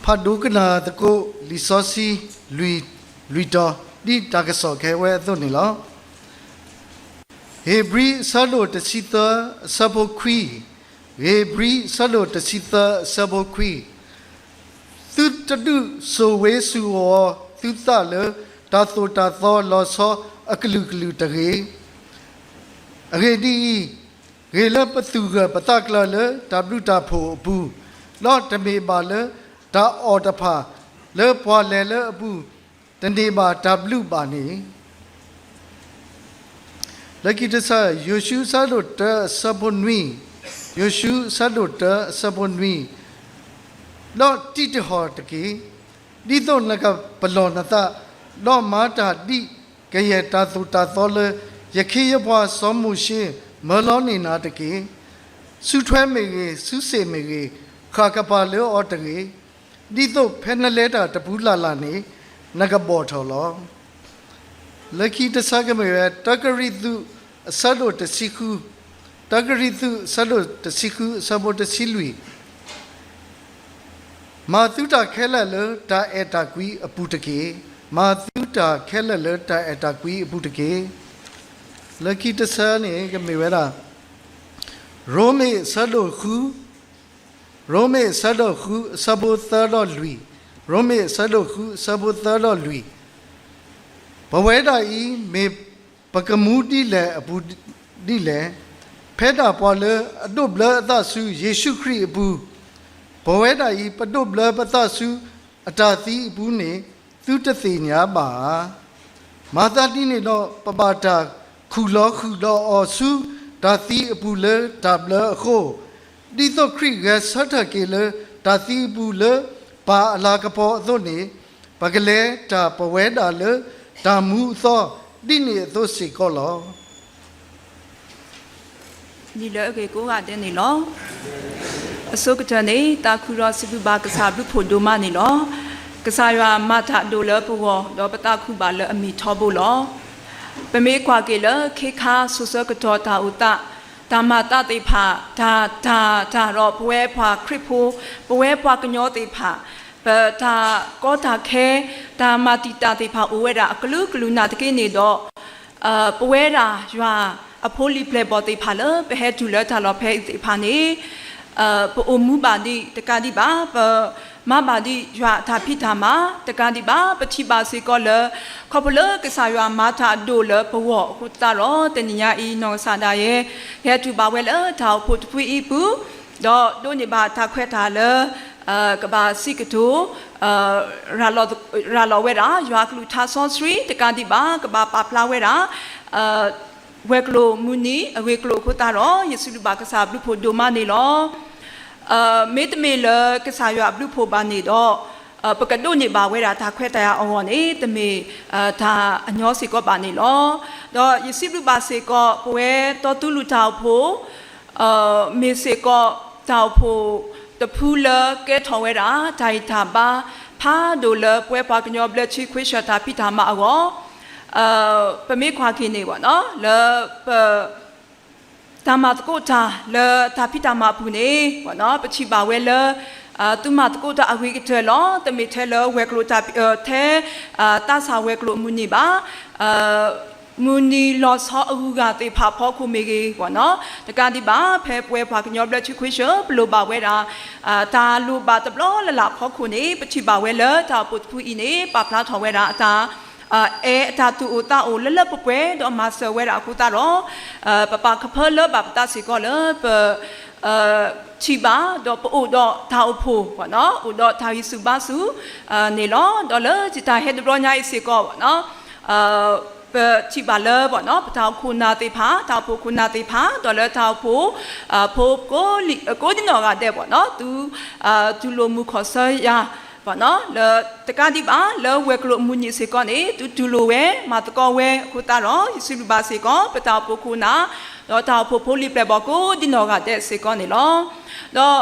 ဖးဒိကနၣ်သကိး လံာ်စီဆှံ လွံၢ်တီၤ ဒ်တၢ်ကစီၣ်ခဲအံၤအသိးန့ၣ်လီၤ. ဧ့ၤဘြံၤ အဆၢဒိၣ်တဆံသၢ အဆၢဖိခွံ, ဧ့ၤဘြံၤ အဆၢဒိၣ်တဆံသၢ အဆၢဖိခွံ, သုတဒုးစိာ်ဝ့ၤဆူၣ်အီၤသုသးလၢ တၢ်သိၣ်တၢ်သီလီၤဆီအကလုာ်ကလုာ်တဂ့ၤ. အဂ့ၢ်ဒ်အံၤ, ဂ့ၤလၢပသူၣ်ဂၢၢ်ပသးကျၢၤလၢတၢ်ဘျုးတၢ်ဖှိၣ်အပူၤ, ဒီးတမ့ၢ်ဘၣ်လၢတၢ်အီၣ်တဖၣ်လၢပှၤလဲၤလၢအပူၤ တန့ၢ်ဘၣ်တၢ်ဘျုးဘၣ်န့ၣ် လၢခံတဆၢ ယိၤၡူ အဆၢဒိၣ်တၢ အဆၢဖိနွံ, ယိၤၡူ အဆၢဒိၣ်တၢ အဆၢဖိနွံ, ဒီးတံးတဟီၣ်တက့ၢ်. ဒ်သိးနကပလီၢ်နသး, ဒီးမၤတၢ်ဒ်ကယဲၢ်တၢ်သိၣ်တၢ်သီလၢ ယခ့ယပှၤစီၤမိၤၡ့မၢလီၤန့ၢ်နၤတက့ၢ်. စုထွဲမ့ၢ်ဂ့ၤ, စုစ့ၣ်မ့ၢ်ဂ့ၤ, ဃၣ်ကပၤလၢအီၤတဂ့ၤ. ဒ်သိးဖဲနလဲၤတၢ်တပူၤလၢ်လၢ်န့ၣ် နကဘီၣ်ထီၣ်လီၤ. လၢခံတဆၢကမ့ၢ်ဝဲ တၢကရံၣ်သူး အဆၢဒိၣ်တဆံဃု, တၢကရံၣ်သူး အဆၢဒိၣ်တဆံဃု အဆၢဖိတဆံလွံၢ်, မၤသုတၢ်ခဲလၢာ်လၢတၢ်အဲၣ်တၢ်ကွံအပူၤတက့ၢ်. မၤသုတၢ်ခဲလၢာ်လၢတၢ်အဲၣ်တၢ်ကွံအပူၤတက့ၢ်. လၢခံတဆၢန့ၣ် ကမ့ၢ်ဝဲဒၣ် ရိမ့ၤ အဆၢဒိၣ်ဃု, ရိမ့ၤ အဆၢဒိၣ်ဃု အဆၢဖိသၢဒီးလွံၢ်, ရိမ့ၤ အဆၢဒိၣ်ဃု အဆၢဖိသၢဒီးလွံၢ်, ပဝဲဒၣ်အံၤ မ့ၢ်ပကမူဒ်လဲၣ်အပူၤဒ်လဲၣ်, ဖဲဒၣ်ပှၤလၢအဒိးဘျၢအသးဆူယ့ၣ်ၡူးခရံာ်အပူၤ, ပဝဲဒၣ်အံၤ ပဒိးဘျၢပသးဆူအတၢ်သံအပူၤန့ၣ် သုတသ့ၣ်ညါဘၣ်ဧါ. မၤသးဒ်န့ၣ်ဒီး ပဘၣ်တၢ်ခူၣ်လီၤဃုာ်ဒီးအီၤဆူတၢ်သံအပူၤလၢတၢ်ဘျၢအဃိ, ဒ်သိးခရံာ်ဂဲၤဆၢထၢၣ်က့ၤလၢတၢ်သံအပူၤလၢပၢ်အလၤကပီၤအသိးန့ၣ်, ပကလဲၤတၢ်ပဝဲဒၣ်လၢတၢ်မူအသီ ဒ်န့ၣ်အသိးစ့ၢ်ကီးလီၤ. နံၤလၢအဂ့ၤကိးဂၤဒဲးန့ၣ်လီၤ. အဆိကတၢၢ်န့ၣ် သးခုဒီးစံးဘျုးဘၣ်ကစၢ်ဘျုးဖှိၣ်ဒိၣ်မးန့ၣ်လီၤ. ကစၢ်ယွၤမၤတၢ်အဒိၣ်လၢပဂီၢ် ဒီးပသးခုဘၣ်လၢအမံၤထီဘိလီၤ. ပမ့ၢ်ကွၢ်က့ၤလၢခ့ခါစိၤဆၢကတီၢ်တၢ်အိၣ်သး, တၢ်မၤသးသ့ၣ်တဖၣ်, တၢ် တၢ် တၢ်ဒီးပဝဲပှၤခရံာ်ဖိ, ပဝဲပှၤကညီသ့ၣ်တဖၣ်, ပတၢ်ကီတၢ်ခဲ, တၢ်မၤတံာ်တာ်သ့ၣ်တဖၣ်အိၣ်ဝဲဒၣ်အကလုာ်ကလုာ်နာ်သက့န့ၣ်ဒီး ပဝဲဒၣ်ယွၤအဖိလံၤပျဲၢ်ဘီၣ်သ့ၣ်တဖၣ်လၢပဟဲတုၤလၢတၢ်လီၢ်ဖဲအံၤသ့ၣ်တဖၣ်န့ၣ်, ပအိၣ်မူဘၣ်ဒံးတကးဒံးဘၣ်, ပမၤဘၣ်ဒံးယွၤအတၢ်ဖံးတၢ်မၤတကးဒံးဘၣ်, ပထံၣ်ဘၣ်စ့ၢ်ကီးလၢ ခီဖျိလၢကစၢ်ယွၤမၤတၢ်အဒိၣ်လၢပဂီၢ်အဃိသတးဒီး တနံၤညါအံၤ နီၢ်ကစၢ်ဒၣ်ယဲ ကဟဲတုၤဘၣ်ဝဲလၢတၢ်အိၣ်ဖှိၣ်တဖုအံၤအပူၤ, ဒီးဒိးန့ၢ်ဘၣ်တၢ်ခွဲးတၢ်ယာ်လၢ ကဘၣ်စံးကတိၤ ရၤလီၤဝဲဒၣ် ယွၤကလုၢ်ကထါစီဆှံတကးဒံးဘၣ်, ကဘၣ်ပာ်ဖျါဝဲဒၣ် ဝဲၤကျိၤမုၢ်နံၤအဂ့ၢ်အကျိၤအဃိသတးဒီး ယစံးဘျုးဘၣ်ကစၢ်ဘျုးဖှိၣ်ဒိၣ်မးန့ၣ်လီၤ. မ့တမ့ၢ်လၢကစၢ်ယွၤအဘျုးဖှိၣ်ဘၣ်န့ၣ်ဒီး ပကဒိးန့ၢ်ဘၣ်ဝဲဒၣ်တၢ်ခွဲးတၢ်ယာ်အဂီၢ်န့ၣ် တမ့ၢ်တၢ်အညီစ့ၢ်ကီးဘၣ်န့ၣ်လီၤ. ဒီးယစံးဘျုးဘၣ်စ့ၢ်ကီး ပဝဲတီတူၢ်လိာ်တၢ်အိၣ်ဖှိၣ် မ့ၢ်စ့ၢ်ကီးတၢ်အိၣ်ဖှိၣ်တဖုလၢကဲထီၣ်ဝဲဒၣ် တၢ်ဂံၢ်တၢ်ဘါ ဖးဒိၣ်လၢပဝဲပှၤကညီဘျၢထံခဝ့ၡၢၣ်တၢ်ဖံးတၢ်မၤအဂီၢ်, ပမ့ၢ်ကွၢ်က့ၤန့ၣ် လၢပ တၢ်မၤသကိးတၢ်လၢတၢ်ဖံးတၢ်မၤအပူၤန့ၣ် ပထံၣ်ဘၣ်ဝဲလၢ သုမၤသကိးတၢ်အဂ့ၤကတၢၢ်လီၤ. တမ့ၢ်ထဲလၢဝဲၤကျိၤတၢ် ထဲ သးစၢ်ဝဲၤကျိၤအမုၢ်နံၤဘၣ် မုၢ်နံၤလီၤဆီအဂုၤအဂၤသ့ၣ်တဖၣ်အဖီခိၣ်မ့ၢ်ဂ့ၤ, တကးဒံးဘၣ် ဖဲပဝဲပှၤကညီဘျၢထံခဝ့ၡၢၣ် ပလိၣ်ဘၣ်ဝဲဒၣ် တၢ်လိၣ်ဘၣ်တဘျီလၢ်လၢ်အဖီခိၣ်န့ၣ် ပထံၣ်ဘၣ်ဝဲလၢတၢ်အိၣ်ဖှိၣ်တဖုအံၤန့ၣ် ပာ်ဖျါထီၣ်ဝဲဒၣ်အတၢ် အဲၣ်အတၢ်သူၣ်အိၣ်သးအိၣ်လၢလၢပှဲၤပှဲၤ ဒီးမၤစၢၤဝဲဒၣ်အဃိသတးဒီး ပပာ်ကဖၢလၢဘၣ်ပသးစ့ၢ်ကီးလၢပ ထံၣ်ဘၣ် ဒီးပအိၣ်ဒီးတၢ်အိၣ်ဖှိၣ် အိၣ်ဒီးတၢ်ဂံၢ်ဆူၣ်ဘါဆူၣ်န့ၣ်လီၤ. ဒီးလၢယတၢ်ဟဲတဘျီညါအံၤစ့ၢ်ကီး ပထံၣ်ဘၣ်လၢ ပတၢ်အိၣ်ဖှိၣ်နၢ်သ့ၣ်တဖၣ် တၢ်အိၣ်ဖှိၣ်ခိၣ်နၢ်သ့ၣ်တဖၣ် ဒီးလၢတၢ်အိၣ်ဖှိၣ် ဖိကိးဒံနီၢ်ဂၤဒဲး သု တူၢ်လိာ်မုာ်ခီၣ်ဆၢယၤ လၢတကးဒံးဘၣ် လၢဝဲၤကျိၤအမုၢ်နံၤစ့ၢ်ကီးန့ၣ် သုတူၢ်လိာ်ဝဲ မၤသကိးဝဲအဃိသတးဒီး ယစံးဘျုးဘၣ်စ့ၢ်ကီး ပတၢ်အိၣ်ဖှိၣ်ခိၣ်နၢ် ဒီးတၢ်အိၣ်ဖှိၣ်ဖိလံၤပျဲၢ်ဘီၣ်ကိးဒံနီၢ်ဂၤဒဲးစ့ၢ်ကီးန့ၣ်လီၤ. ဒီး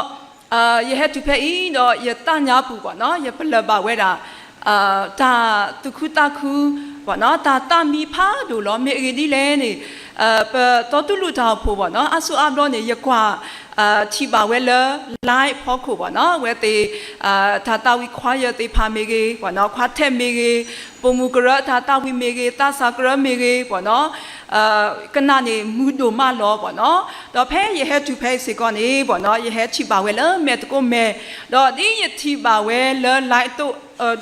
ယဟဲတုၤဖဲအံၤဒီးယသးညါပူၤဘၣ်နီၤ ယပလၢၢ်ဘၣ်ဝဲဒၣ် တၢ်သူၣ်ခုသးခု ဘၣ်နီၤ တၢ်သးမံဖးဒိၣ်လီၤ. မ့ၢ်အဂ့ၢ်ဒ်လဲၣ်န့ၣ် ပတီတူၢ်လိာ်တၢ်အိၣ်ဖှိၣ်ဘၣ်နီၤ အါစုအါဘျီန့ၣ် ယကွၢ်ထံၣ်ဘၣ်ဝဲလၢ live အဖီခိၣ်ဘၣ်နီၤ အဝဲသ့ၣ် တၢ်သးဝံၣ် choir သ့ၣ်တဖၣ်မ့ၢ်ဂ့ၤ ဘၣ်နီၤ choir မ့ၢ်ဂ့ၤ ပိာ်မုၣ်ကရၢတၢ်သးဝံၣ်မ့ၢ်ဂ့ၤ သးစၢ်ကရၢမ့ၢ်ဂ့ၤ ဘၣ်နီၤ ကနၣ်န့ၣ်မုာ်ဒိၣ်မးလီၤ ဘၣ်နီၤ. ဒီးဖဲယဟဲတုၤဖဲအံၤစ့ၢ်ကီးန့ၣ် ဘၣ်နီၤ ယဟဲထံၣ်ဘၣ်ဝဲလၢမဲာ်သကိးမဲာ် ဒီးဒ်ယထံၣ်ဘၣ်ဝဲလၢ live အသိး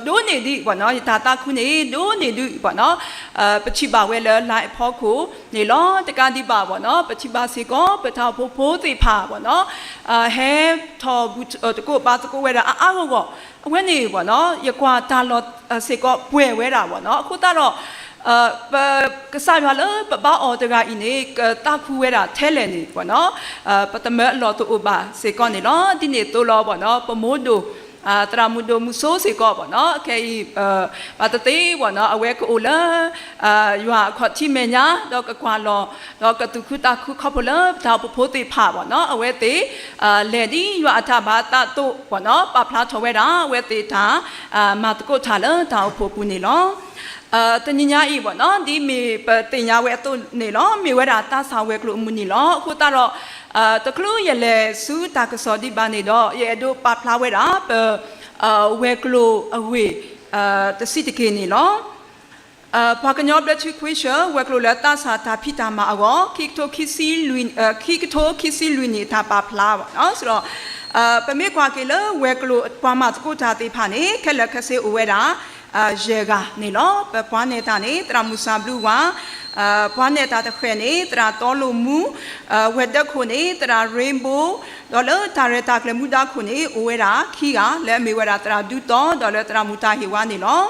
ဒိၣ်န့ၢ်ဒံး ဘၣ်နီၤ ယတၢ်သးခုန့ၣ် ဒိၣ်န့ၢ်ဒံး ဘၣ်နီၤ ပထံၣ်ဘၣ်ဝဲလၢ live အဖီခိၣ်န့ၣ်လီၤ. တကးဒံးဘၣ် ဘၣ်နီၤ ပထံၣ်ဘၣ်စ့ၢ်ကီး ပတၢ်အိၣ်ဖှိၣ်ဖိသ့ၣ်တဖၣ် ဘၣ်နီၤ ဟဲထီၣ်ဘူၣ်သကိးဘါသကိးဝဲဒၣ်အါအါဂီၢ်ဂီၢ် အဝဲန့ၣ် ဘၣ်နီၤ ယကွၢ်တၢ်လီၢ်စ့ၢ်ကီးပှဲၤဝဲဒၣ် ဘၣ်နီၤ အဃိသတးဒီး ပကစၢ်ယွၤလၢပဘါအီၤတဂၤအံၤန့ၣ် ကသးခုဝဲဒၣ်ထဲလဲၣ်န့ၣ် ဘၣ်နီၤ ပတမၢအလီၢ်တအိၣ်ဘၣ်စ့ၢ်ကီးန့ၣ်လီၤ. ဒ်န့ၣ်အသိးလီၤ ဘၣ်နီၤ ပမိၢ်ဒိၣ် သရၣ်မုၣ်ဒိၣ်မုၢ်စိစ့ၢ်ကီး ဘၣ်နီၤ ခဲအံၤ ဘၣ်သ့ၣ်သ့ၣ် ဘၣ်နီၤ အဝဲကအိၣ်လၢ ယွၤအခီၣ်ထံးမဲာ်ညါ ဒီးကကွၢ်လီၤ ဒီးကသူၣ်ခုသးခုခီဖျိလၢပတၢ်အိၣ်ဖှိၣ်ဖိသ့ၣ်တဖၣ် ဘၣ်နီၤ အဝဲသ့ၣ် လဲၤဒ်ယွၤအတၢ်ဘၣ်သးအသိး ဘၣ်နီၤ ပာ်ဖျါထီၣ်ဝဲဒၣ် အဝဲသ့ၣ်တၢ် မၤသကိးတၢ်လၢတၢ်အိၣ်ဖှိၣ်အပူၤန့ၣ်လီၤ. တနံၤညါအံၤ ဘၣ်နီၤ ဒ်မ့ၢ်ပသ့ၣ်ညါဝဲအသိးန့ၣ်လီၤ မ့ၢ်ဝဲဒၣ်သးစၢ်ဝဲၤကျိၤအမုၢ်နံၤလီၤ. အဃိသတးဒီး တချုးယလဲၤဆူတၢ်ကစီၣ်ဒံးဘၣ်န့ၣ်ဒီး ယအဲၣ်ဒိးပာ်ဖျါဝဲဒၣ် ပ ဝဲၤကျိၤအဂ့ၢ် တဆံးတက့ၢ်န့ၣ်လီၤ. ပှၤကညီဘျၢထံခွ့ဆၢ ဝဲၤကျိၤလၢသးစၢ်တၢ်ဖံးတၢ်မၤအဂီၢ် ခံကထိခံဆံလွံၢ်နံၣ်အတၢ်ပာ်ဖျါ ဘၣ်နီၤ ဒီး ပမ့ၢ်ကွၢ်က့ၤလၢဝဲၤကျိၤပှၤမၤသကိးတၢ်သ့ၣ်တဖၣ်န့ၣ် ခဲလၢာ်ခဲဆ့အိၣ်ဝဲဒၣ် ယဲၢ်ဂၤန့ၣ်လီၤ. ပပှၤနဲၣ်တၢ်န့ၣ် သရၣ်မုၣ်စၢ်ဘျုးဝါ ပှၤနဲၣ်တၢ်တဃဲၣ်န့ၣ် သရၣ်တီလိာ်မူ ဝဲၤဒၢးခိၣ်န့ၣ် သရၣ်ရ့ဘိ ဒီးလၢတၢ်ရဲၣ်တၢ်ကျဲၤမူဒါခိၣ်န့ၣ် အိၣ်ဝဲဒၣ်ခံဂၤ လၢအမ့ၢ်ဝဲဒၣ်သရၣ်ဒူသီ ဒီးလၢသရၣ်မုၣ်တၢ်ဟ့ၣ်ဝါန့ၣ်လီၤ.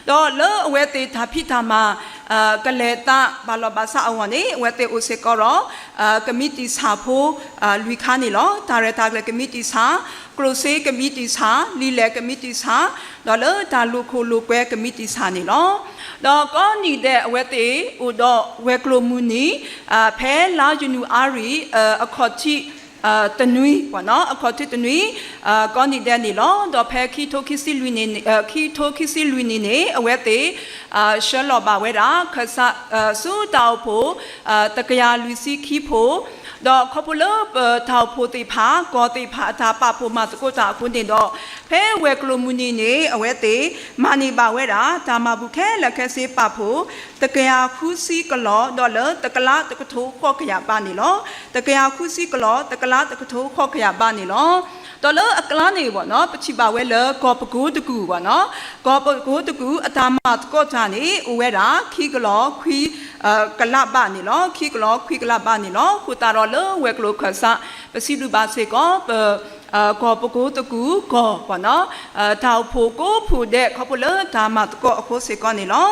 ဒီးလၢအဝဲသ့ၣ်တၢ်ဖံးတၢ်မၤ ကလဲၤသးဘၣ်လီၢ်ဘၣ်စးအဂီၢ်န့ၣ် အဝဲသ့ၣ်အိၣ်စ့ၢ်ကီးဒီး ကမံးတံာ်ဆၣ်ဖိ လွံၢ်ခါန့ၣ်လီၤ. တၢ်ရဲၣ်တၢ်ကျဲၤကမံးတံာ်ဆၣ်, ကျိၣ်စ့ကမံးတံာ်ဆၣ်, လံာ်လဲၢ်ကမံးတံာ်ဆၣ်, ဒီးလၢတၢ်လိာ်ခိၣ်လိာ်ကွဲကမံးတံာ်ဆၣ်န့ၣ်လီၤ. ဒီးကိးနံၤဒဲးအဝဲသ့ၣ်အိၣ်ဒီးဝဲၤကျိၤမုၢ်နံၤ ဖဲလါယနူၤအါရံၤ အခီၣ်ထံး တနွံ ဘၣ်နီၤ အခီၣ်ထံးတနွံ ကိးနံၤဒဲးန့ၣ်လီၤ. ဒီးဖဲခံထိခံဆံလွံၢ်နံၣ်န့ၣ် ခံထိခံဆံလွံၢ်နံၣ်န့ၣ် အဝဲသ့ၣ် ဆှၢလီၤဘၣ်ဝဲဒၣ် ခၢၣ်စး ဆူတၢ်အိၣ်ဖှိၣ် တကယၤလွံၢ်ဆံခံဖှိၣ်, ဒီးခီဖျိလၢပတၢ်အိၣ်ဖှိၣ်သ့ၣ်တဖၣ် ကီၢ်သ့ၣ်တဖၣ်အတၢ်ပာ်ဖှိၣ်မၤသကိးတၢ်အဃိန့ၣ်ဒီး ဖဲဝဲၤကျိၤမုၢ်နံၤန့ၣ် အဝဲသ့ၣ် မၤန့ၢ်ဘၣ်ဝဲဒၣ် တၢ်မၤဘူၣ်ခဲလၢာ်ခဲဆ့ပာ်ဖှိၣ် တကယၤဃုဆံကလီၢ် ဒီးလၢတကလးတကထိဃိးကယၤဘးန့ၣ်လီၤ. တကယၤဃုဆံကလီၢ် တကလးတကထိဃိးကယၤဘးန့ၣ်လီၤ. ဒီးလၢအကျါန့ၣ်ဘၣ်နီၤ ပထံၣ်ဘၣ်ဝဲလၢကီၢ်ပကိတကူၣ်ဘၣ်နီၤ, ကီၢ်ပကိတကူၣ် အတၢ်မၤသကိးတၢ်န့ၣ် အိၣ်ဝဲဒၣ် ခံကလီၢ်ခွံ ကလးဘးန့ၣ်လီၤ. ခံကလီၢ်ခွံကလးဘးန့ၣ်လီၤ. အဃိသတးဒီးလၢဝဲၤကျိၤခၢၣ်စး ပစံးဘျုးဘၣ်စ့ၢ်ကီး ပ ကီၢ်ပကိတကူၣ်ကီၢ်ဘၣ်နီၤ, တၢ်အိၣ်ဖှိၣ်ကိးဖှိၣ်ဒဲး ခီဖျိလၢတၢ်မၤသကိးအဃိစ့ၢ်ကီးန့ၣ်လီၤ.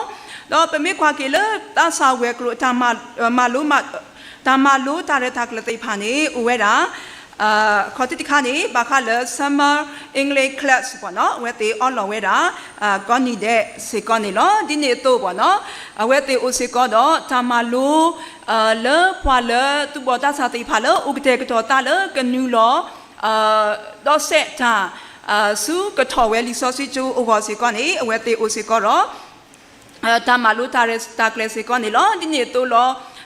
ဒီးပမ့ၢ်ကွၢ်က့ၤလၢသးစၢ်ဝဲၤကျိၤ တၢ်မၤလိ တၢ်မၤလိတၢ်ရဲၣ်တၢ်ကျဲၤသ့ၣ်တဖၣ်န့ၣ် အိၣ်ဝဲဒၣ် ခီၣ်ထံးတခါန့ၣ် ဘၣ်ဃးလၢ Summer English Class ဘၣ်နီၤ, အဝဲသ့ၣ်အီလီၤဝဲဒၣ် ကိးနံၤဒဲးစ့ၢ်ကီးန့ၣ်လီၤ. ဒ်န့ၣ်အသိးဘၣ်နီၤ, အဝဲသ့ၣ်အိၣ်စ့ၢ်ကီးဒီး တၢ်မၤလိ လၢပှၤလၢသူၣ်ဘီၣ်သးစၢ်သ့ၣ်တဖၣ်လၢအိၣ်ကတဲာ်ကတီၤသးလၢကနုာ်လီၤ ဒီးစဲးတၢ် ဆူကထီၣ်ဝဲလံာ်စီဆှံကၠိအဂီၢ်စ့ၢ်ကီးန့ၣ် အဝဲသ့ၣ်အိၣ်စ့ၢ်ကီးဒီး တၢ်မၤလိတၢ်ရဲၣ်တၢ်ကျဲၤစ့ၢ်ကီးန့ၣ်လီၤ. ဒ်န့ၣ်အသိးလီၤ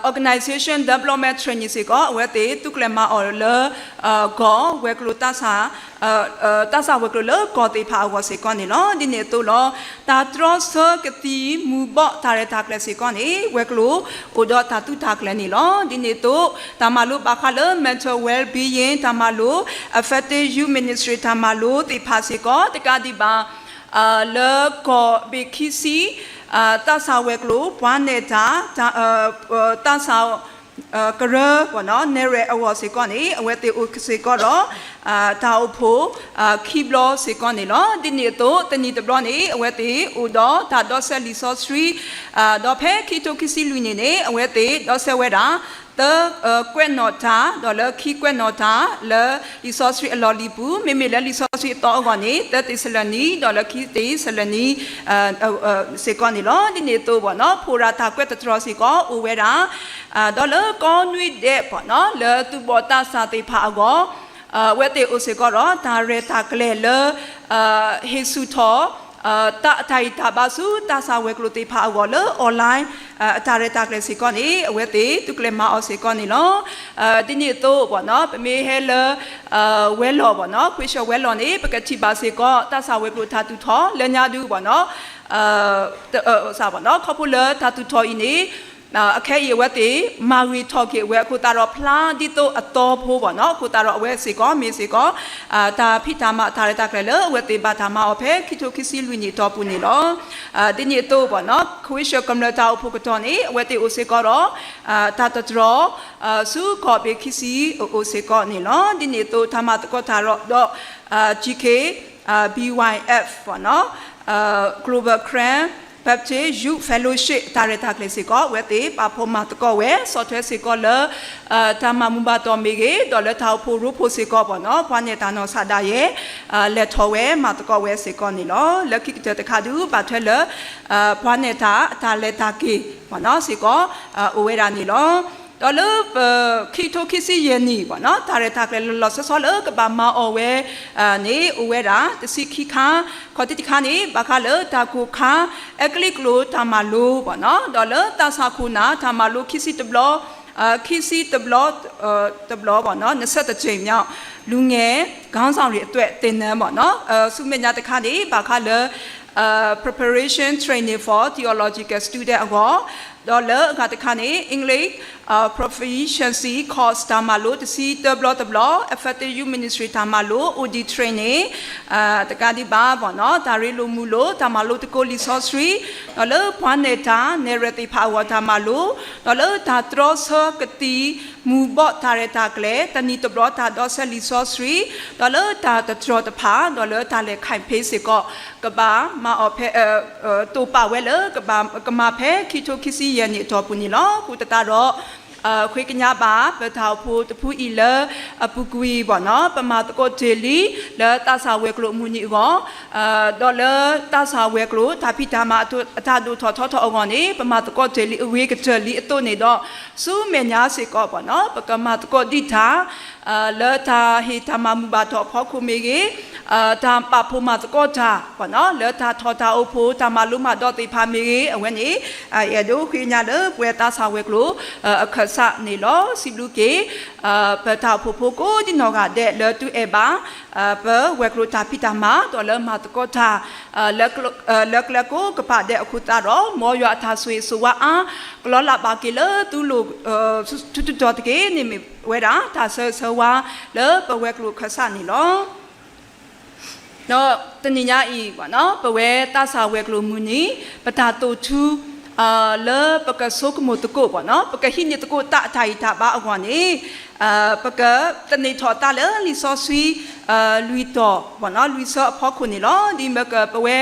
Organization Development Training စ့ၢ်ကီး အဝဲသ့ၣ်သူၣ်ကျဲၤမၤအီၤလၢ ကီၢ် ဝဲၤကျိၤ သးစၢ်ဝဲၤကျိၤလၢကီၢ်သ့ၣ်တဖၣ်အဂီၢ်စ့ၢ်ကီးန့ၣ်လီၤ. ဒ်န့ၣ်အသိးလီၤ တၢ်တြီဆၢကသံၣ်မူၤဘှီးတၢ်ရဲၣ်တၢ်ကျဲၤစ့ၢ်ကီးန့ၣ် ဝဲၤကျိၤအိၣ်ဒီးတၢ်သူၣ်တၢ်ကျဲၤန့ၣ်လီၤ. ဒ်န့ၣ်အသိး တၢ်မၤလိဘၣ်ဃးလၢ mental well-being တၢ်မၤလိ effective youth ministry တၢ်မၤလိသ့ၣ်တဖၣ်စ့ၢ်ကီး တကးဒံးဘၣ် လၢကီၢ်ဘ့ၣ်ခံဆံ သးစၢ်ဝဲၤကျိၤ ပှၤနဲၣ်တၢ် သးစၢ် ကရၢ နဲၣ်ရဲၣ်အဂီၢ်စ့ၢ်ကီးန့ၣ် အဝဲသ့ၣ်အိၣ်စ့ၢ်ကီးဒီး တၢ်အိၣ်ဖှိၣ် ခံဘျီစ့ၢ်ကီးန့ၣ်လီၤ. ဒ်န့ၣ်အသိး တနံၤတဘျီန့ၣ် အဝဲသ့ၣ်အိၣ်ဒီးတၢ်ဒီးစဲးလံာ်စီဆှံ ဒီးဖဲခံထိခံဆံလွံၢ်နံၣ်န့ၣ် အဝဲသ့ၣ်ဒီးစဲးဝဲဒၣ် သၢ ကွဲးနီၣ်တၢ် ဒီးလၢခံကွဲးနီၣ်တၢ် လၢလံာ်စီဆှံအလီၢ်လံၤပူၤ မ့မ့ၢ်လၢလံာ်စီဆှံအသီအဂီၢ်န့ၣ် သၢသ့းစၤလနံ ဒီးလၢခံသ့းစၤလနံ စ့ၢ်ကီးန့ၣ်လီၤ. ဒ်န့ၣ်အသိးဘၣ်နီၤ ဖိရၣ်တၢ်ကွဲးတတြီစ့ၢ်ကီးအိၣ်ဝဲဒၣ် ဒီးလၢကိးနွံဒဲးဘၣ်နီၤ လၢသူၣ်ဘီၣ်သးစၢ်သ့ၣ်တဖၣ်အဂီၢ် အဝဲသ့ၣ်အိၣ်စ့ၢ်ကီးဒီး တၢ်ရဲၣ်တၢ်ကျဲၤလၢ ဟ့ၣ်ဆူၣ်ထီၣ် တၢ်အတၢ်ဂံၢ်တၢ်ဘါဆူသးစၢ်ဝဲၤကျိၤသ့ၣ်တဖၣ်အဂီၢ်လၢ online အတၢ်ရဲၣ်တၢ်ကျဲၤစ့ၢ်ကီးန့ၣ် အဝဲသ့ၣ်သုးကျဲၤမၤအီၤစ့ၢ်ကီးန့ၣ်လီၤ. ဒ်န့ၣ်အသိး ပမ့ၢ်ဟဲလၢ ဝဲၤလီၢ် ခဝ့ၡၢၣ်ဝဲၤလီၢ်န့ၣ် ပကထံၣ်ဘၣ်စ့ၢ်ကီး သးစၢ်ဝဲၤကျိၤတၢ်သူၣ်ထီၣ်လၢညါဒု ခီဖျိလၢတၢ်သူၣ်ထီၣ်အံၤန့ၣ် အခဲအံၤအဝဲသ့ၣ် မၤဂ့ၤထီၣ်က့ၤအဝဲအဃိသတးဒီး ဖျါဒ်သိးအသီဖိ အဃိသတးဒီးအဝဲစ့ၢ်ကီး မ့ၢ်စ့ၢ်ကီး တၢ်ဖံးတၢ်မၤအတၢ်ရဲၣ်တၢ်ကျဲၤလၢ အဝဲသ့ၣ်ဘၣ်တၢ်မၤအီၤဖဲခံထိခံဆံလွံၢ်နံၣ်အတီၢ်ပူၤန့ၣ်လီၤ. ဒ်န့ၣ်အသိး ခဝ့ၡၢၣ်ကမျၢၢ်တၢ်အိၣ်ဖှိၣ်ကတီၢ်န့ၣ် အဝဲသ့ၣ်အိၣ်စ့ၢ်ကီးဒီး တၢ်တတြီ ဆူကီၢ်ဘ့ၣ်ခံဆံအအိၣ်စ့ၢ်ကီးန့ၣ်လီၤ. ဒ်န့ၣ်အသိး တၢ်မၤသကိးတၢ်ဒီး GK, BYF, Global Karen Baptist Youth Fellowship တၢ်ရဲၣ်တၢ်ကျဲၤစ့ၢ်ကီး အဝဲသ့ၣ်ပာ်ဖှိၣ်မၤသကိးဝဲ ဆီၣ်ထွဲစ့ၢ်ကီးလၢ တၢ်မၤမူဘၣ်တီၢ်မ့ၢ်ဂ့ၤ ဒီးလၢတၢ်အိၣ်ဖှိၣ်ရိဖှိၣ်စ့ၢ်ကီး ပှၤနဲၣ်တၢ်နီၢ်ဆးဒၣ်ယဲ လဲၤထီၣ်ဝဲမၤသကိးဝဲစ့ၢ်ကီးန့ၣ်လီၤ. လၢခံကတၢၢ်တခါဒု ဘၣ်ထွဲလၢ ပှၤနဲၣ်တၢ်အတၢ်လဲၤတၢ်က့ၤ စ့ၢ်ကီး အိၣ်ဝဲဒၣ်န့ၣ်လီၤ. ဒီးလၢပခံကထိခံဆံယဲၢ်နံၣ် တၢ်ရဲၣ်တၢ်ကျဲၤလီၤလီၤဆီဆီလၢကဘၣ်မၤအီၤဝဲန့ၣ် အိၣ်ဝဲဒၣ်တဆံခံခါ, ခီၣ်ထံးတခါန့ၣ် ဘၣ်ဃးလၢတၢ်ကိၢ်ခါ အဲကလံးကျိာ်တၢ်မၤလိ ဒီးလၢသးစၢ်ခိၣ်နၢ်တၢ်မၤလိခံဆံတဘျီ, ခံဆံတဘျီ, တဘျီ နှစ်ဆယ့်တစ်ကြိမ်မြောက် လူငယ်ခေါင်းဆောင်တွေအတွက်သင်တန်း ဆူမဲာ်ညါတခါန့ၣ် ဘၣ်ဃးလၢ preparation training for theological student အဂီၢ်, ဒီးလၢအဂၤတခါန့ၣ် English proficiency course တၢ်မၤလိတဆံတဘျီတဘျီ, effective youth ministry တၢ်မၤလိ အိၣ်ဒံး training တကးဒံးဘၣ် တၢ်ရ့လိာ်မုာ်လိာ် တၢ်မၤလိသကိးလံာ်စီဆှံ, ဒီးလၢပှၤနဲၣ်တၢ်နဲၣ်ရွဲၣ်သ့ၣ်တဖၣ်အဂီၢ်တၢ်မၤလိ, ဒီးလၢတၢ်တြီဆၢကသံၣ်မူၤဘှီးတၢ်ရဲၣ်တၢ်ကျဲၤ တနံၣ်တဘျီတၢ်ဒီးဆၢလံာ်စီဆှံ, ဒီးလၢတၢ်တတြီတဖၣ် ဒီးလၢတၢ်လဲၤခးဖ့စ့ၢ်ကီး ကဘၣ်မၤအီၤဖဲ တိာ်ပာ်ဝဲလၢ ကမၤဖဲခံကထိခံဆံယဲၢ်နံၣ်အတီၢ်ပူၤန့ၣ်လီၤ. အဃိသတးဒီး ဃ့ကညးဘၣ် ပတၢ်အိၣ်ဖှိၣ်တဖုအံၤလၢအပူၤကွံာ် ပမၤသကိးတ့ၢ်လံ လၢသးစၢ်ဝဲၤကျိၤအမုၢ်နံၤအဂီၢ်, ဒီးလၢသးစၢ်ဝဲၤကျိၤတၢ်ဖံးတၢ်မၤအတၢ်ဒိၣ်ထီၣ်ထီထီၣ်အဂီၢ်န့ၣ် ပမၤသကိးတ့ၢ်လံအဂ့ၤကတၢၢ်လံအသိးန့ၣ်ဒီး ဆူမဲာ်ညါစ့ၢ်ကီး ပကမၤသကိးဒံးတၢ် လၢတၢ်ဟ့ၣ်တၢ်မၤမုာ်ဘၣ်ထီၣ်အဖီခိၣ်မ့ၢ်ဂ့ၤ, တၢ်ပာ်ဖှိၣ်မၤသကိးတၢ် လၢတၢ်ထီၣ်တၢ်အိၣ်ဖှိၣ်တၢ်မၤလိမၤဒိးသ့ၣ်တဖၣ်မ့ၢ်ဂ့ၤ အဝဲန့ၣ် အဲၣ်ဒိးဃ့ကညးလၢပဝဲသးစၢ်ဝဲၤကျိၤအခၢၣ်စးန့ၣ်လီၤ. စံးဘျုးက့ၤ ပတၢ်အိၣ်ဖှိၣ်ဖိကိးဒံနီၢ်ဂၤဒဲးလၢသုအဲၣ်ဘၣ် ပဝဲၤကျိၤတၢ်ဖံးတၢ်မၤ ဒီးလၢမၤသကိးတၢ် လၢကျဲကိးကပၤဒဲးအဃိသတးဒီး မ်ယွၤအတၢ်ဆိၣ်ဂ့ၤဆိၣ်ဝါအါ ကလီၤလးဘၣ်က့ၤလၢသုလိၤ ထူးထူးတီၤတီၤတက့ၢ်န့ၣ်မ့ၢ်ဝဲဒၣ် တၢ်ဆၢဂ့ၤဆၢဝါလၢပဝဲၤကျိၤအခၢၣ်စးန့ၣ်လီၤ. ဒီးတနံၤညါအံၤ ပဝဲသးစၢ်ဝဲၤကျိၤမုၢ်နံၤ ပတၢ်တိာ်ထူ လၢပကဆိကမိၣ်သကိး ပကဟံးန့ၢ်သကိးတၢ်အတၢ်ဂံၢ်တၢ်ဘါအဂီၢ်န့ၣ် ပကသန့ၤထီၣ်အသးလၢလံာ်စီဆှံ လွံၢ်တီၤ လွံၢ်ဆၢအဖီခိၣ်န့ၣ်လီၤ. ဒ်မ့ၢ်ကပဝဲ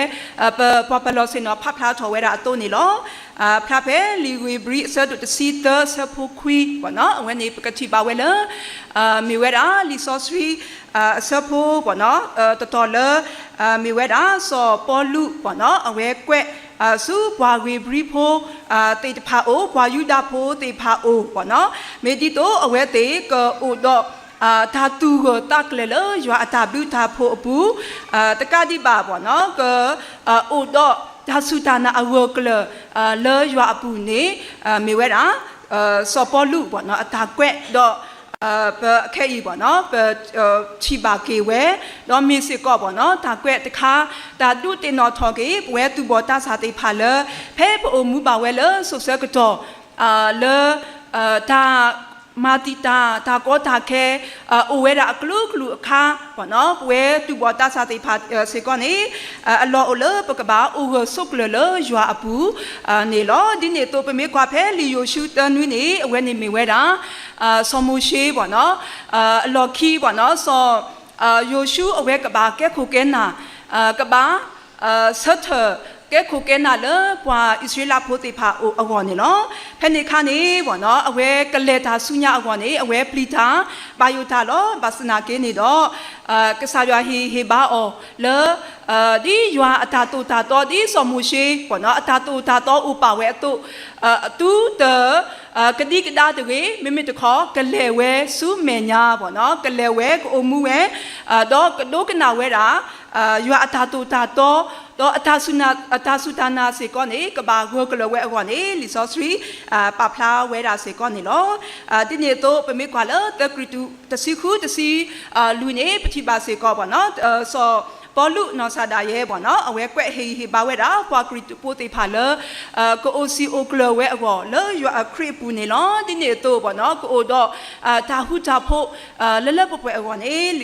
ပပှၤပၢၤလီၢ်ဆ့ၣ်နီၤဖးဖျါထီၣ်ဝဲဒၣ်အသိးန့ၣ်လီၤ. ဖျါဖဲလံာ်ဧ့ၤဘြံၤအဆၢဒိၣ်တဆံသၢ အဆၢဖိခွံ အဝဲန့ၣ် ပကထံၣ်ဘၣ်ဝဲလၢ မ့ၢ်ဝဲဒၣ်လံာ်စီဆှံ အဆၢဖိ တတီၤလၢ မ့ၢ်ဝဲဒၣ်စီၤပီလူး အဝဲကွဲး ဆူပှၤဧ့ၤဘြံၤဖိ သ့ၣ်တဖၣ်အိၣ် ပှၤယူဒၤဖိသ့ၣ်တဖၣ်အိၣ် မ့ၢ်ဒ်သိးအဝဲသ့ၣ်ကအိၣ်ဒီး တၢ်သူၣ်ဂၢၢ်သးကျၢၤလၢယွၤအတၢ်ဘျုးတၢ်ဖှိၣ်အပူၤ တကးဒံးဘၣ် က အိၣ်ဒီးတၢ်စူၢ်တၢ်နာ်အဂၢၢ်ကျၢၤ လၢယွၤအပူၤန့ၣ် မ့ၢ်ဝဲဒၣ် စီၤပီလူး အတၢ်ကွဲးဒီး ပခဲအံၤ ပထံၣ်ဘၣ်က့ၤဝဲ ဒီးမ့ၢ်စ့ၢ်ကီး တၢ်ကွဲးတခါ တၢ်ဒုးသ့ၣ်နီၣ်ထီၣ်က့ၤ ပဝဲသူၣ်ဘီၣ်သးစၢ်သ့ၣ်တဖၣ်လၢ ဖဲပအိၣ်မူဘၣ်ဝဲလၢစိၤဆၢကတီၢ် လၢ တၢ်မၤတံာ်တာ် တၢ်ကီတၢ်ခဲ အိၣ်ဝဲဒၣ်အကလုာ်ကလုာ်အခါ ပဝဲသူၣ်ဘီၣ်သးစၢ်သ့ၣ်တဖၣ်စ့ၢ်ကီးန့ၣ် အလီၢ်အိၣ်လၢပကဘၣ်အိၣ်ဂၢၢ်ဆိးကျၢၤလၢယွၤအပူၤန့ၣ်လီၤ. ဒ်န့ၣ်အသိး ပမ့ၢ်ကွၢ်ဖဲလံာ်ယိၤၡူသၢနွံန့ၣ် အဝဲန့ၣ်မ့ၢ်ဝဲဒၣ် စီၤမိၤၡ့ အလီၢ်ခံ စီၤ ယိၤၡူအဝဲကဘၣ်ကဲခိၣ်ကဲနၢ် ကဘၣ် ဆၢထၢၣ်ကဲခိၣ်ကဲနၢ်လၢပှၤအံၣ်စရ့လးဖိသ့ၣ်တဖၣ်အဂီၢ်န့ၣ်လီၤ. ဖဲန့ၣ်အခါန့ၣ် အဝဲကလဲၤတၢ်ဆူညါအဂီၢ်န့ၣ် အဝဲပျံၤတၢ်ဘၣ်ယိၣ်တၢ်လီၤ. ဘၣ်ဆၣ်သနာ်က့န့ၣ်ဒီး ကစၢ်ယွၤဟ့ၣ်ဂံၢ်ဟ့ၣ်ဘါအီၤလၢ ဒ်ယွၤအတၢ်သိၣ်တၢ်သီ ဒ်စီၤမိၤၡ့ အတၢ်သိၣ်တၢ်သီအိၣ်ပာ်ဝဲအသိး အသုတ ကဒံကဒါတဂ့ၤ, မ့မ့ၢ်တခီ ကလဲၤဝဲဆူမဲာ်ညါပေါ့နော်, ကလဲၤဝဲ ကအိၣ်မူဝဲ, ဒီးကဒိကနၣ်ဝဲဒၣ် ယွၤအတၢ်သိၣ်တၢ်သီ, ဒီးအတၢ်စူၢ်တၢ်နာ်စ့ၢ်ကီးန့ၣ် ကဘၣ်ဂၢၢ်ကျၢၤဝဲအဂီၢ်န့ၣ် လံာ်စီဆှံ ပာ်ဖျါဝဲဒၣ်စ့ၢ်ကီးန့ၣ်လီၤ. ဒ်န့ၣ်အသိး ပမ့ၢ်ကွၢ်လၢ တၢကရံၣ်သူး တဆံဃုတဆံလွံၢ်န့ၣ် ပထံၣ်ဘၣ်စ့ၢ်ကီးပေါ့နော်, စီၤပီလူးနီၢ်ကစၢ်ဒၣ်ယဲပေါ့နော်, အဝဲကွဲးဟ့ၣ်ဂံၢ်ဟ့ၣ်ဘါဝဲဒၣ် ပှၤကရံၣ်သူးဖိသ့ၣ်တဖၣ်လၢ ကအိၣ်စံာ်အိၣ်ကျၢၤဝဲအဂီၢ် လၢယွၤအခရံာ်အပူၤန့ၣ်လီၤ. ဒ်န့ၣ်အသိးပေါ့နော်, ကအိၣ်ဒီး တၢ်ဃူတၢ်ဖိး လၢလၢပှဲၤပှဲၤအဂီၢ်န့ၣ်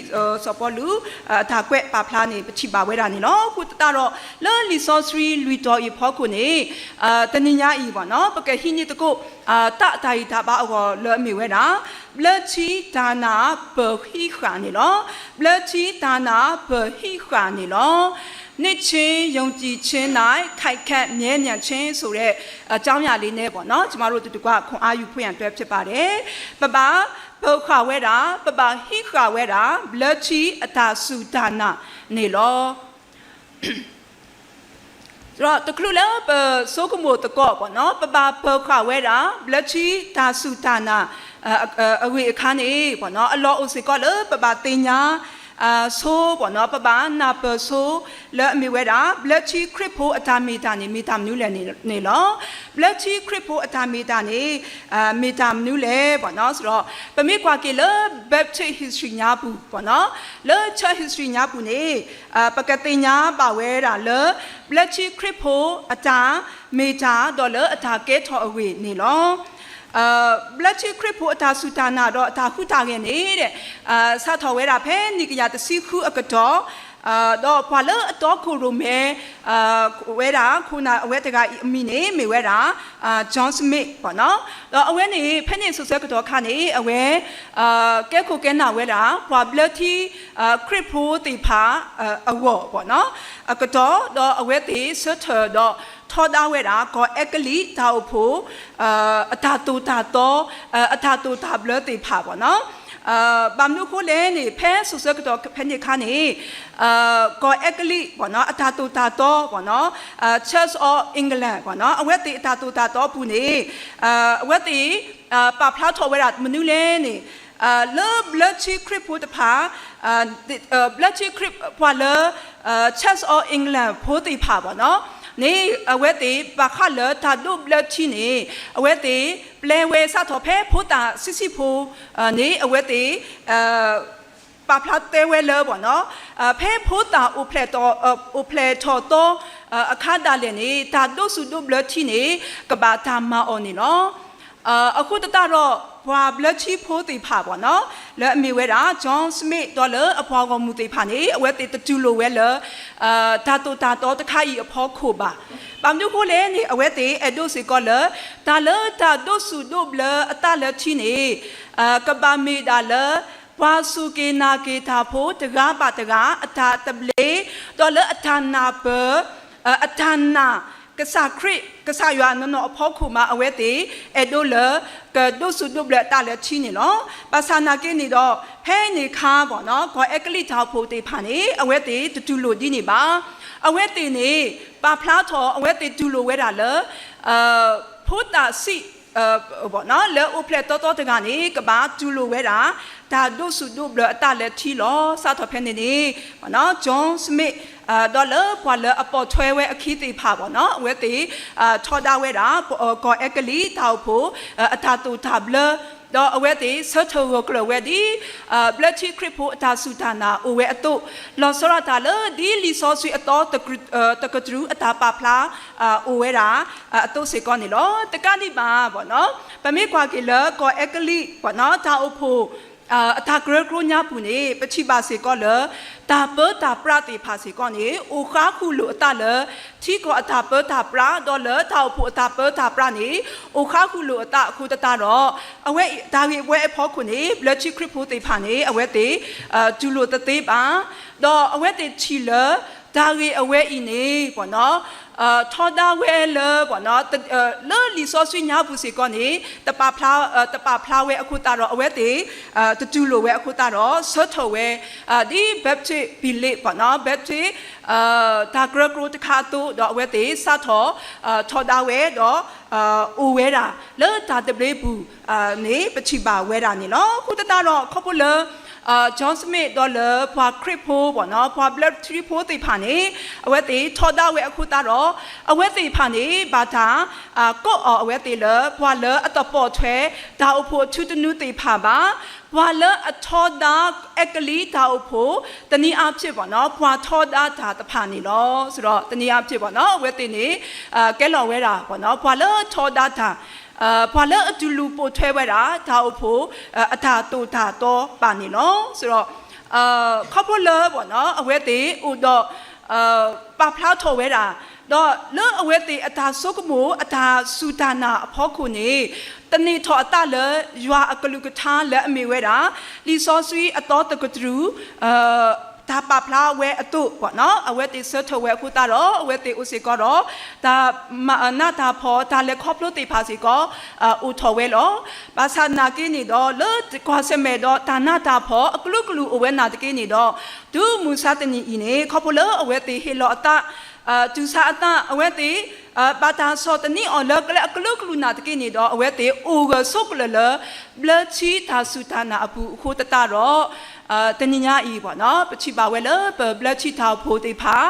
စီၤပီလူး အတၢ်ကွဲးပာ်ဖျါန့ၣ် ပထံၣ်ဘၣ်ဝဲဒၣ်န့ၣ်လီၤ. အဃိသတးဒီး လၢလံာ်စီဆှံလွံၢ်တီၤအံၤအဖီခိၣ်န့ၣ် တနံၤညါအံၤပေါ့နော်, ပကဟံးန့ၢ်သကိး တၢ်တၢ်ဂံၢ်တၢ်ဘါအဂီၢ်လၢအမ့ၢ်ဝဲဒၣ် ဘျၢထံတၢ်နာ်ပၢၢ်ဟံးဃာ်န့ၣ်လီၤ. ဘျၢထံတၢ်နာ်ပၢၢ်ဟံးဃာ်န့ၣ်လီၤ. နှစ်ချင်းယုံကြည်ခြင်း၌ ခိုင်ခံ့မြဲမြံခြင်း ဆိုတဲ့ အကြောင်းအရာလေးနဲ့ပေါ့နော်, ကျွန်မတို့တကွ ခွန်အားယူဖို့ရန်အတွက်ဖြစ်ပါတယ်. ပဘၣ်ပၢၢ်ဃာ်ဝဲဒၣ်, ပဘၣ်ဟံးဃာ်ဝဲဒၣ် ဘျၢထံအတၢ်စူၢ်တၢ်နာ်န့ၣ်လီၤ. ဒီးတချုးလၢပဆိကမိၣ်သကိးပေါ့နော်, ပဘၣ်ပၢၢ်ဃာ်ဝဲဒၣ် ဘျၢထံတၢ်စူၢ်တၢ်နာ် အဂ့ၢ်အခါန့ၣ်ပေါ့နော်, အလီၢ်အိၣ်စ့ၢ်ကီးလၢပဘၣ်သ့ၣ်ညါဆိ ပေါ့နော်, ပဘၣ်နၢ်ပၢၢ်ဆိ လၢအမ့ၢ်ဝဲဒၣ် ဘျၢထံခရံာ်ဖိအတၢ်မ့ၢ်တၢ်န့ၣ် မ့ၢ်တၢ်မနုၤလဲၣ်န့ၣ်လီၤ. ဘျၢထံခရံာ်ဖိအတၢ်မ့ၢ်တၢ်န့ၣ် မ့ၢ်တၢ်မနုၤလဲၣ်ပေါ့နော်, ဆိုတော့ ပမ့ၢ်ကွၢ်က့ၤလၢ Baptist history ညါပူၤပေါ့နော်, လၢ church history ညါပူၤန့ၣ် ပကသ့ၣ်ညါဘၣ်ဝဲဒၣ်လၢ ဘျၢထံခရံာ်ဖိအတၢ်မ့ၢ်တၢ် ဒီးလၢအတၢ်ကဲထီၣ်အဂ့ၢ်န့ၣ်လီၤ. ဘျၢထံခရံာ်ဖိအတၢ်စူၢ်တၢ်နာ်ဒီးအတၢ်ဟူးတၢ်ဂဲၤန့ၣ် စးထီၣ်ဝဲဒၣ်ဖဲနံၣ်ကယၤတဆံဃုအကတီၢ်, ဒီးပှၤလၢအတီခိၣ်ရိၣ်မဲ ဝဲဒၣ် ခိၣ်နၢ်အဝဲတဂၤအံၤအမံၤန့ၣ် မ့ၢ်ဝဲဒၣ် John Smith ပေါ့နော်. ဒီးအဝဲန့ၣ် ဖဲန့ၣ်အစိၤဆၢကတီၢ်အခါန့ၣ် အဝဲ ကဲခိၣ်ကဲနၢ်ဝဲဒၣ် ပှၤဘျၢထံ ခရံာ်ဖိသ့ၣ်တဖၣ် အဂီၢ်ပေါ့နော်, အကတီၢ် ဒီးအဝဲသ့ၣ်ဆၢထၢၣ်ဒီးထီဒါဝဲဒၣ် ကီၢ်အဲကလံးတၢ်အိၣ်ဖှိၣ် အတၢ်သိၣ်တၢ်သီ အတၢ်သိၣ်တၢ်ဘျၢသ့ၣ်တဖၣ်ပေါ့နော်. ဘၣ်မနုၤအဃိလဲၣ်န့ၣ် ဖဲစိၤဆၢကတီၢ်ဖဲန့ၣ်အခါန့ၣ် ကီၢ်အဲကလံးပေါ့နော်, အတၢ်သိၣ်တၢ်သီပေါ့နော်, Church of England ပေါ့နော်, အဝဲသ့ၣ်အတၢ်သိၣ်တၢ်သီအပူၤန့ၣ် အဝဲသ့ၣ် ပာ်ဖျါထီၣ်ဝဲဒၣ်မနုၤလဲၣ်န့ၣ် လၢဘျၢထံခရံာ်ဖိတဖၣ် ဘျၢထံခရံာ်ပှၤလၢ Church of England ဖိသ့ၣ်တဖၣ်ပေါ့နော်, န့ၣ် အဝဲသ့ၣ်ဘၣ်ဃးလၢတၢ်ဒိးဘျၢထံန့ၣ် အဝဲသ့ၣ်ပျဲဝဲစးထီၣ်ဖဲဖိသၣ်ဆံးဆံးဖိန့ၣ် အဝဲသ့ၣ် ပာ်ဖျါတဲဝဲလၢပေါ့နော်, ဖဲဖိသၣ်အိၣ်ဖျဲၣ်ထီၣ်သီအခါဒၣ်လဲာ်န့ၣ် တၢ်ဒိးစူၣ်ဒိးဘျၢထံန့ၣ် ကဘၣ်တၢ်မၤအီၤန့ၣ်လီၤ. အဃိသတးဒီး ပှၤဘျၢထံဖိသ့ၣ်တဖၣ်ပေါ့နော်, လၢအမ့ၢ်ဝဲဒၣ် John Smith ဒီးလၢအပှၤဂီၢ်မုၢ်သ့ၣ်တဖၣ်န့ၣ် အဝဲသ့ၣ်တတူၢ်လိာ်ဝဲလၢ တၢ်သိၣ်တၢ်သီတခါအံၤအဖီခိၣ်ဘၣ်. ဘၣ်မနုၤအဃိလဲၣ်န့ၣ် အဝဲသ့ၣ်အဲၣ်ဒိးစ့ၢ်ကီးလၢ တၢ်လၢတၢ်ဒိးစူၣ်ဒိးဘျၢအသးလၢထံန့ၣ် ကဘၣ်မ့ၢ်ဒၣ်လၢ ပှၤစူၢ်က့ၤနာ်က့ၤတၢ်ဖိတဂၤဘၣ်တဂၤ အတၢ်သဘျ့ ဒီးလၢအတၢ်နၢ်ပၢၢ် အတၢ်နာ် ကစၢ်ခရံာ် ကစၢ်ယွၤနီၢ်နီၢ်အဖီခိၣ်မး အဝဲသ့ၣ် အဲၣ်ဒိးလၢ ကဒိးစူၣ်ဒိးဘျၢအသးလၢထံန့ၣ်လီၤ. ဘၣ်ဆၣ်နာ်က့န့ၣ်ဒီး ဖဲန့ၣ်အခါပေါ့နော်, ကီၢ်အဲကလံးတၢ်အိၣ်ဖှိၣ်သ့ၣ်တဖၣ်န့ၣ် အဝဲသ့ၣ်တတူၢ်လိာ်ဒ်န့ၣ်ဘၣ်. အဝဲသ့ၣ်န့ၣ် ပာ်ဖျါထီၣ် အဝဲသ့ၣ်တူၢ်လိာ်ဝဲဒၣ်လၢ ဖိသၣ်ဆံး လၢအိၣ်ဖျဲၣ်သီသီတဂၤန့ၣ် ကဘၣ်တူၢ်လိာ်ဝဲဒၣ် တၢ်ဒိးစူၣ်ဒိးဘျၢအသးလၢထံလီၤ. စးထီၣ်ဖဲန့ၣ်န့ၣ် John Smith ဒီးလၢပှၤလၢအပိာ်ထွဲဝဲအခံသ့ၣ်တဖၣ်ပေါ့နော်, အဝဲသ့ၣ် ထီဒါဝဲဒၣ် ကီၢ်အဲကလံးတၢ်အိၣ်ဖှိၣ် အတၢ်သိၣ်တၢ်ဘျၢ, ဒီးအဝဲသ့ၣ်ဆၢထၢၣ်ဂၢၢ်ကျၢၤဝဲဒ် ဘျၢထံခရံာ်ဖိအတၢ်စူၢ်တၢ်နာ်အိၣ်ဝဲအသိး, လီၤဆီဒၣ်တၢ်လၢဒ်လံာ်စီဆှံအသီ တကတြူၢ်အတၢ်ပာ်ဖျါ အိၣ်ဝဲဒၣ် အသိးစ့ၢ်ကီးန့ၣ်လီၤ. တကးဒံးဘၣ်ပေါ့နော်, ပမ့ၢ်ကွၢ်က့ၤလၢကီၢ်အဲကလံးပေါ့နော်, တၢ်အိၣ်ဖှိၣ် အတၢ်ကရၢကရိညါပူၤန့ၣ် ပထံၣ်ဘၣ်စ့ၢ်ကီးလၢ တၢ်ပၢတၢ်ပြးသ့ၣ်တဖၣ်စ့ၢ်ကီးန့ၣ် အိၣ်ဃါဃုာ်လိာ်အသးလၢ ထံကီၢ်အတၢ်ပၢတၢ်ပြး ဒီးလၢတၢ်အိၣ်ဖှိၣ်အတၢ်ပၢတၢ်ပြးန့ၣ် အိၣ်ဃါဃုာ်လိာ်အသးအဃိသတးဒီး အဝဲအံၤ တၢ်ဂ့ၢ်ဝဲအဖီခိၣ်န့ၣ် ဘျၢထံခရံာ်ဖိသ့ၣ်တဖၣ်န့ၣ် အဝဲသ့ၣ် တူၢ်လိာ်တသ့ဘၣ်. ဒီးအဝဲသ့ၣ်ထံၣ်လၢ တၢ်ဂ့ၢ်အဝဲအံၤန့ၣ် ပေါ့နော်, ထီဒါဝဲလၢ လၢလံာ်စီဆှံညါပူၤစ့ၢ်ကီးန့ၣ် တပာ်ဖျါဝဲအဃိသတးဒီး အဝဲသ့ၣ် တတူၢ်လိာ်ဝဲအဃိသတးဒီး ဆၢထၢၣ်ဝဲ ဒ် Baptist Belief ဘီၣ်နီၤ Baptist တၢ်ကရၢကရိတခါအသိး ဒီးအဝဲသ့ၣ်စးထီၣ် ထီဒါဝဲဒီး အိၣ်ဝဲဒၣ် လၢတၢ်သဘျ့ပူၤန့ၣ် ပထံၣ်ဘၣ်ဝဲဒၣ်န့ၣ်လီၤ. အဃိသတးဒီး ခီဖျိလၢ John Smith ဒီးလၢပှၤခရံာ်ဖိ ဘီၣ်နီၤ ပှၤဘျၢထံဖိသ့ၣ်တဖၣ်န့ၣ် အဝဲသ့ၣ်ထီဒါဝဲအဃိသတးဒီး အဝဲသ့ၣ်တဖၣ်န့ၣ် ဘၣ်တၢ် ကိးအီၤအဝဲသ့ၣ်လၢ ပှၤလၢအတပိာ်ထွဲ တၢ်အိၣ်ဖှိၣ်အထူတနူသ့ၣ်တဖၣ်ဘၣ်, ပှၤလၢအထီဒါ အဲကလံးတၢ်အိၣ်ဖှိၣ် တနံၤအါဖြ့ၣ် ဘီၣ်နီၤ ပှၤထီဒါတၢ်တဖၣ်န့ၣ်လီၤ. ဆိုတော့ တနံၤအါဖြ့ၣ် ဘီၣ်နီၤ အဝဲသ့ၣ်န့ၣ် ကဲလီၤဝဲဒၣ် ဘီၣ်နီၤ ပှၤလၢထီဒါတၢ် ပှၤလၢအတူၢ်လိာ်ပိာ်ထွဲဝဲဒၣ် တၢ်အိၣ်ဖှိၣ် အတၢ်သိၣ်တၢ်သီဘၣ်န့ၣ်လီၤ. ဆိုတော့ ခီဖျိလၢ ဘီၣ်နီၤ အဝဲသ့ၣ်အိၣ်ဒီး ပာ်ဖျါထီၣ်ဝဲဒၣ် ဒီးလၢအဝဲသ့ၣ်အတၢ်ဆိကမိၣ် အတၢ်စူၢ်တၢ်နာ်အဖီခိၣ်န့ၣ် သန့ၤထီၣ်အသးလၢ ယွၤအကလုၢ်ကထါလၢအမ့ၢ်ဝဲဒၣ် လံာ်စီဆှံအသီတကတြူၢ် တၢ်ပာ်ဖျါဝဲအသိး ဘီၣ်နီၤ အဝဲသ့ၣ်ဆၢထၢၣ်ဝဲအဃိသတးဒီး အဝဲသ့ၣ်အိၣ်စ့ၢ်ကီးဒီး တၢ်မၤနးတၢ်ဖှီၣ် တၢ်လဲၤခီဖျိသ့ၣ်တဖၣ်စ့ၢ်ကီး အိၣ်ထီၣ်ဝဲလီၤ. ဘၣ်ဆၣ်နာ်က့န့ၣ်ဒီး လၢကွၢ်ဆၢၣ်မဲာ်ဒီးတၢ်နးတၢ်ဖှီၣ် အကလုာ်ကလုာ်အိၣ်ဝဲနာ်သက့န့ၣ်ဒီး တုၤမုၢ်ဆါတနံၤအံၤန့ၣ် ခီဖျိလၢအဝဲသ့ၣ်ဟ့ၣ်လီၤအသး တူၢ်ဆါအသး အဝဲသ့ၣ် ဘၣ်တၢ်ဆီၣ်သနံးအီၤလၢကျဲအကလုာ်ကလုာ်နာ်သက့န့ၣ်ဒီး အဝဲသ့ၣ်အိၣ်ဂၢၢ်ဆိးကျၢၤလၢ ဘျၢထံတၢ်စူၢ်တၢ်နာ်အပူၤအဃိသတးဒီး တနံၤညါအံၤ ဘီၣ်နီၤ ပထံၣ်ဘၣ်ဝဲလၢပဘျၢထံတၢ်အိၣ်ဖှိၣ်သ့ၣ်တဖၣ်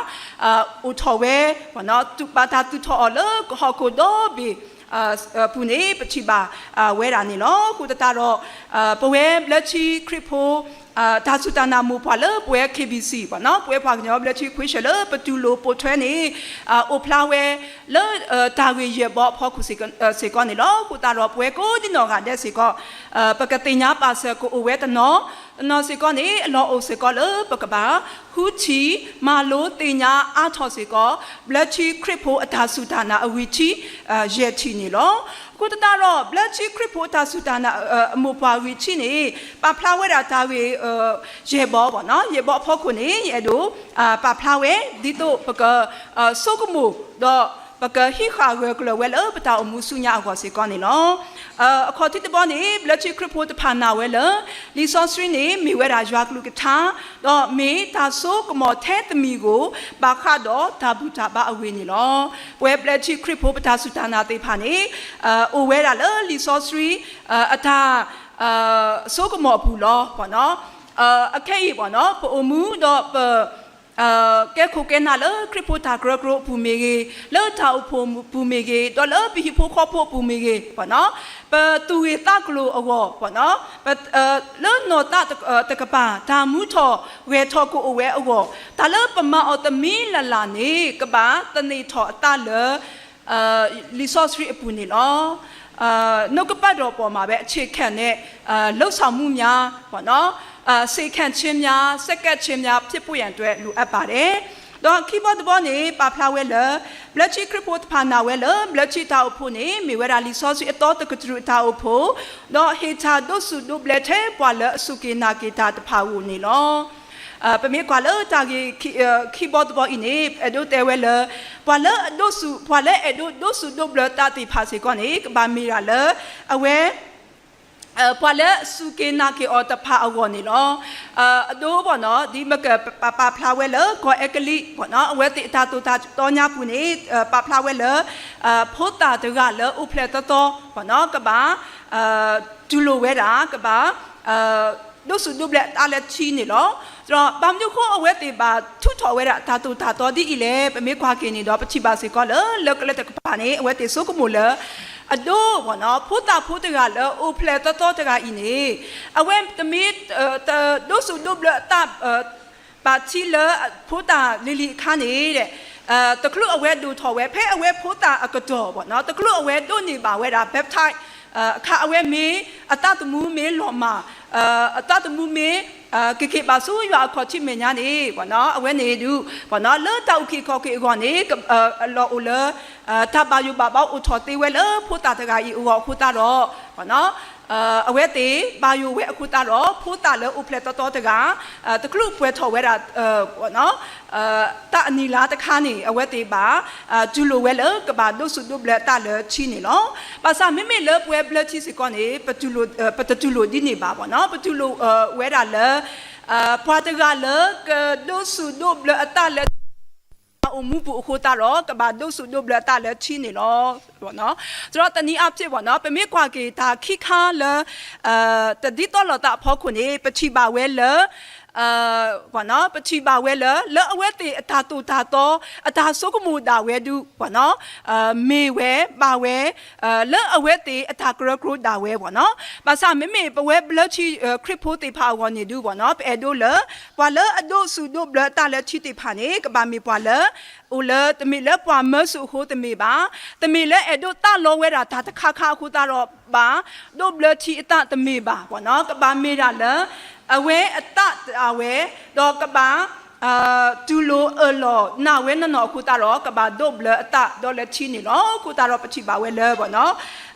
အိၣ်ထီၣ်ဝဲ ဘီၣ်နီၤ ဘၣ်တၢ်သူၣ်ထီၣ်အီၤလၢဟီၣ်ခိၣ်ဒီဘ့ၣ် ပူၤန့ၣ် ပထံၣ်ဘၣ်ဝဲဒၣ်န့ၣ်လီၤ. အဃိသတးဒီး ပဝဲဘျၢထံခရံာ်ဖိ တၢ်စူၢ်တၢ်နာ်မိၢ်ပှၢ်လၢပဝဲ KBC ဘီၣ်နီၤ ပဝဲပှၤကညီဘျၢထံခရံာ်ဖိလၢပတူၢ်လိာ်ပိာ်ထွဲန့ၣ် အိၣ်ဖျါဝဲလၢ တၢ်ဂ့ၢ်ယဲၢ်ဘီအဖီခိၣ်စ့ၢ်ကီးန့ၣ်လီၤ. အဃိသတးဒီး ပဝဲကိးဒံနီၢ်ဂၤဒဲးစ့ၢ်ကီး ပကသ့ၣ်ညါပာ်စၢၤကအိၣ်ဝဲတနီၤ တနီၤစ့ၢ်ကီးန့ၣ် အလီၢ်အိၣ်စ့ၢ်ကီးလၢပကဘၣ် ဃုထံၣ် မၤလိသ့ၣ်ညါအါထီၣ်စ့ၢ်ကီး ဘျၢထံခရံာ်ဖိအတၢ်စူၢ်တၢ်နာ်အဂံၢ်ထံး ယဲၢ်ထံၣ်န့ၣ်လီၤ. အဃိသတးဒီး ဘျၢထံခရံာ်ဖိတၢ်စူၢ်တၢ်နာ်အမိၢ်ပှၢ်ဂံၢ်ထံးန့ၣ် ပာ်ဖျါဝဲဒၣ်တၢ်ဂ့ၢ် ယဲၢ်ဘီ ဘီၣ်နီၤ ယဲၢ်ဘီအဖီခိၣ်န့ၣ် ယအဲၣ်ဒိး ပာ်ဖျါဝဲ ဒ်သိးပက ဆိကမိၣ် ဒီးပကဟံးဃာ်ဂၢၢ်ကျၢၤဝဲလၢပတၢ်အိၣ်မူဆူညါအဂီၢ်စ့ၢ်ကီးန့ၣ်လီၤ. အခီၣ်ထံးတဘီန့ၣ် ဘျၢထံခရံာ်ဖိတဖၣ်နာ်ဝဲလၢ လံာ်စီဆှံန့ၣ် မ့ၢ်ဝဲဒၣ်ယွၤကလုၢ်ကထါ ဒီးမ့ၢ်တၢ်စိကမီၤထဲတမံၤဧိၤ ဘၣ်ဃးဒီးတၢ်ဘူၣ်တၢ်ဘါအဂ့ၢ်န့ၣ်လီၤ. ပဝဲဘျၢထံခရံာ်ဖိပတၢ်စူၢ်တၢ်နာ်သ့ၣ်တဖၣ်န့ၣ် အိၣ်ဝဲဒၣ်လၢလံာ်စီဆှံ အတၢ် စိကမီၤအပူၤလီၤ. အခဲအံၤ ဘီၣ်နီၤ ပအိၣ်မူဒီးပ ကဲခိၣ်ကဲနၢ်လၢခရံာ်ဖိတၢ်ကရၢကရိအပူၤမ့ၢ်ဂ့ၤ, လၢတၢ်အိၣ်ဖှိၣ်ပူၤမ့ၢ်ဂ့ၤ, ဒီးလၢပဟံၣ်ဖိဃီဖိအပူၤမ့ၢ်ဂ့ၤ, ဘီၣ်နီၤ ပသူၣ်ဂ့ၤသးကျိၤအဂီၢ် ဘီၣ်နီၤ လၢနီၢ်သးတကပၤ တၢ်မူထီၣ်ဂဲၤထီၣ်ကအိၣ်ဝဲအဂီၢ်, တၢ်လၢပမၤအီၤတမံၤလၢ်လၢ်န့ၣ် ကဘၣ်သန့ၤထီၣ်အသးလၢ လံာ်စီဆှံအပူၤန့ၣ်လီၤ. နှုတ်ကပတ်တော်ပေါ်မှာပဲ အခြေခံတဲ့ လုပ်ဆောင်မှုများ ပေါ့နော် ဆံးခန့်ခြင်းများ ဆက်ကပ်ခြင်းများ ဖြစ်ဖို့ရန်အတွက် လိုအပ်ပါတယ်. ဒီးခံဘီတဘီန့ၣ် ပာ်ဖျါဝဲလၢ ဘျၢထံခရံာ်ဖိတဖၣ်နာ်ဝဲလၢ ဘျၢထံတၢ်အိၣ်ဖှိၣ်န့ၣ် မ့ၢ်ဝဲဒၣ်လံာ်စီဆှံအသီတကတြူၢ်အတၢ်အိၣ်ဖှိၣ်, ဒီးဟ့ၣ်တၢ်ဒိးဆူၣ်ဒိးဘျၢထဲပှၤလၢအစူၢ်က့ၤနာ်က့ၤတၢ်တဖၣ်အဂီၢ်န့ၣ်လီၤ. ပမ့ၢ်ကွၢ်လၢတၢ်ဂ့ၢ်ခံဘီတဘီအံၤန့ၣ် အဲၣ်ဒိးတဲဝဲလၢ ပှၤလၢအဒိးဆူၣ် ပှၤလၢအအဲၣ်ဒိးဒိးဆူၣ်ဒိးဘျၢသးသ့ၣ်တဖၣ်စ့ၢ်ကီးန့ၣ် ကဘၣ်မ့ၢ်ဒၣ်လၢ အဝဲ ပှၤလၢအစူၢ်က့ၤနာ်က့ၤအီၤတဖၣ်အဂီၢ်န့ၣ်လီၤ. အဒိ ဘီၣ်နီၤ ဒ်မ့ၢ်ကပာ်ဖျါဝဲလၢ ကီၢ်အဲကလံး ဘီၣ်နီၤ အဝဲသ့ၣ်အတၢ်သိၣ်တၢ်သီညါပူၤန့ၣ် ပာ်ဖျါဝဲလၢ ဖိသၣ်တဂၤလၢအိၣ်ဖျဲၣ်သီသီ ဘီၣ်နီၤ ကဘၣ် တူၢ်လိာ်ဝဲဒၣ် ကဘၣ် ဒိးဆူၣ်ဒိးဘျၢအသးလၢထံန့ၣ်လီၤ. ဒီးဘၣ်မနုၤအဃိအဝဲသ့ၣ်ဘၣ်ထုးထီၣ်ဝဲဒၣ်တၢ်သိၣ်တၢ်သီဒ်အံၤလဲၣ် ပမ့ၢ်ကွၢ်က့ၤန့ၣ်ဒီး ပထံၣ်ဘၣ်စ့ၢ်ကီးလၢ လၢကျဲတကပၤန့ၣ် အဝဲသ့ၣ်ဆိကမိၣ်လၢ အဒိ ဘီၣ်နီၤ ဖိသၣ်ဖိတဂၤလၢအိၣ်ဖျဲၣ်သီသီတဂၤအံၤန့ၣ် အဝဲတမ့ၢ် ဒိးဆူၣ်ဒိးဘျၢအသး ဘၣ်ထံလၢဖိသၣ်လံၤလံၤအခါန့ၣ် တချုးအဝဲဒိၣ်ထီၣ်ဝဲ ဖဲအဝဲဖိသၣ်အကတီၢ် ဘီၣ်နီၤ တချုးအဝဲဒိးန့ၢ်ဘၣ်ဝဲဒၣ် baptize အခါ အဝဲမ့ၢ်အသးသမူမ့ၢ်လီၤမၢ် အသးသမူမ့ၢ် ကက့ၤဘၣ်ဆူယွၤအခီၣ်ထံးမဲာ်ညါန့ၣ် ဘီၣ်နီၤ အဝဲန့ၣ်ဒုး ဘီၣ်နီၤ လၢတၢ်အုၣ်က့ၤခီၣ်က့ၤအဂီၢ်န့ၣ် အလီၢ်အိၣ်လၢ တၢ်ဘၣ်ယိၣ်ဘၣ်ဘီအိၣ်ထီၣ်သ့ဝဲလၢဖိသၣ်တဂၤအံၤအဂီၢ်အဃိသတးဒီး ဘီၣ်နီၤ အဝဲသ့ၣ်ဘၣ်ယိၣ်ဝဲအဃိသတးဒီး ဖိသၣ်လၢအိၣ်ဖျဲၣ်တီတီတဂၤ တချုးပှဲၤထီၣ်ဝဲဒၣ် တၢ်အနံၣ်လါတခါန့ၣ် အဝဲသ့ၣ်ဘၣ် တူၢ်လိာ်ဝဲလၢကဘၣ်ဒိးစူၣ်ဒိးဘျၢအသးလၢထံန့ၣ်လီၤ. ဘၣ်ဆၣ်မ့မ့ၢ်လၢပဝဲဘျၢထံစ့ၢ်ကီးန့ၣ် ပတတူၢ်လိာ်ဒ်န့ၣ်ဘၣ်ပေါ့နော်. ပတူၢ်လိာ်ဝဲဒၣ်လၢ ပှၤတဂၤလၢကဒိးစူၣ်ဒိးဘျၢအသးလၢ အိၣ်မူပူၤအဃိသတးဒီး ကဘၣ်ဒိးစူၣ်ဒိးဘျၢအသးလၢထံန့ၣ်လီၤ. ဆိုတော့ တနည်းအားဖြင့်ပေါ့နော်, ပမ့ၢ်ကွၢ်က့ၤတၢ်ခံခါလၢ တဒ်သိးလိာ်သးအဖီခိၣ်န့ၣ် ပထံၣ်ဘၣ်ဝဲလၢ ပထံၣ်ဘၣ်ဝဲလၢ လၢအဝဲသ့ၣ်အတၢ်သိၣ်တၢ်သီ အတၢ်ဆိကမိၣ်ဒၣ်ဝဲဒုးပေါ့နော်, မ့ၢ်ဝဲဘၣ်ဝဲ လၢအဝဲသ့ၣ်အတၢ်ကရၢကရိဒၣ်ဝဲပေါ့နော်. ဘၣ်ဆၣ်မ့မ့ၢ်ပဝဲဘျၢထံခရံာ်ဖိသ့ၣ်တဖၣ်အဂီၢ်န့ၣ်ဒုးပေါ့နော်, ပအဲၣ်ဒိးလၢ ပှၤလၢအဒိးစူၣ်ဒိးဘျၢအသးလၢထံသ့ၣ်တဖၣ်န့ၣ် ကဘၣ်မ့ၢ်ပှၤလၢ အိၣ်လၢတမ့ၢ်လၢပှၤမၢဆူၣ်အဃိတမ့ၢ်ဘၣ်, တမ့ၢ်လၢအဲၣ်ဒိးသးလီဝဲဒၣ်တၢ်တခါခါအဃိသတးဒီးဘၣ်, ဒိးဘျၢထံအသးတမ့ၢ်ဘၣ်ပေါ့နော်. ကဘၣ်မ့ၢ်ဒၣ်လၢ အဝဲအသးဒၣ်ဝဲ, ဒီးကဘၣ် တူၢ်လိာ်အၢၣ်လီၤနာ်ဝဲနီၢ်နီၢ်အဃိသတးဒီး ကဘၣ်ဒိးဘျၢအသးဒီးလၢထံန့ၣ်လီၤ. အဃိသတးဒီးပထံၣ်ဘၣ်ဝဲလၢပေါ့နော်,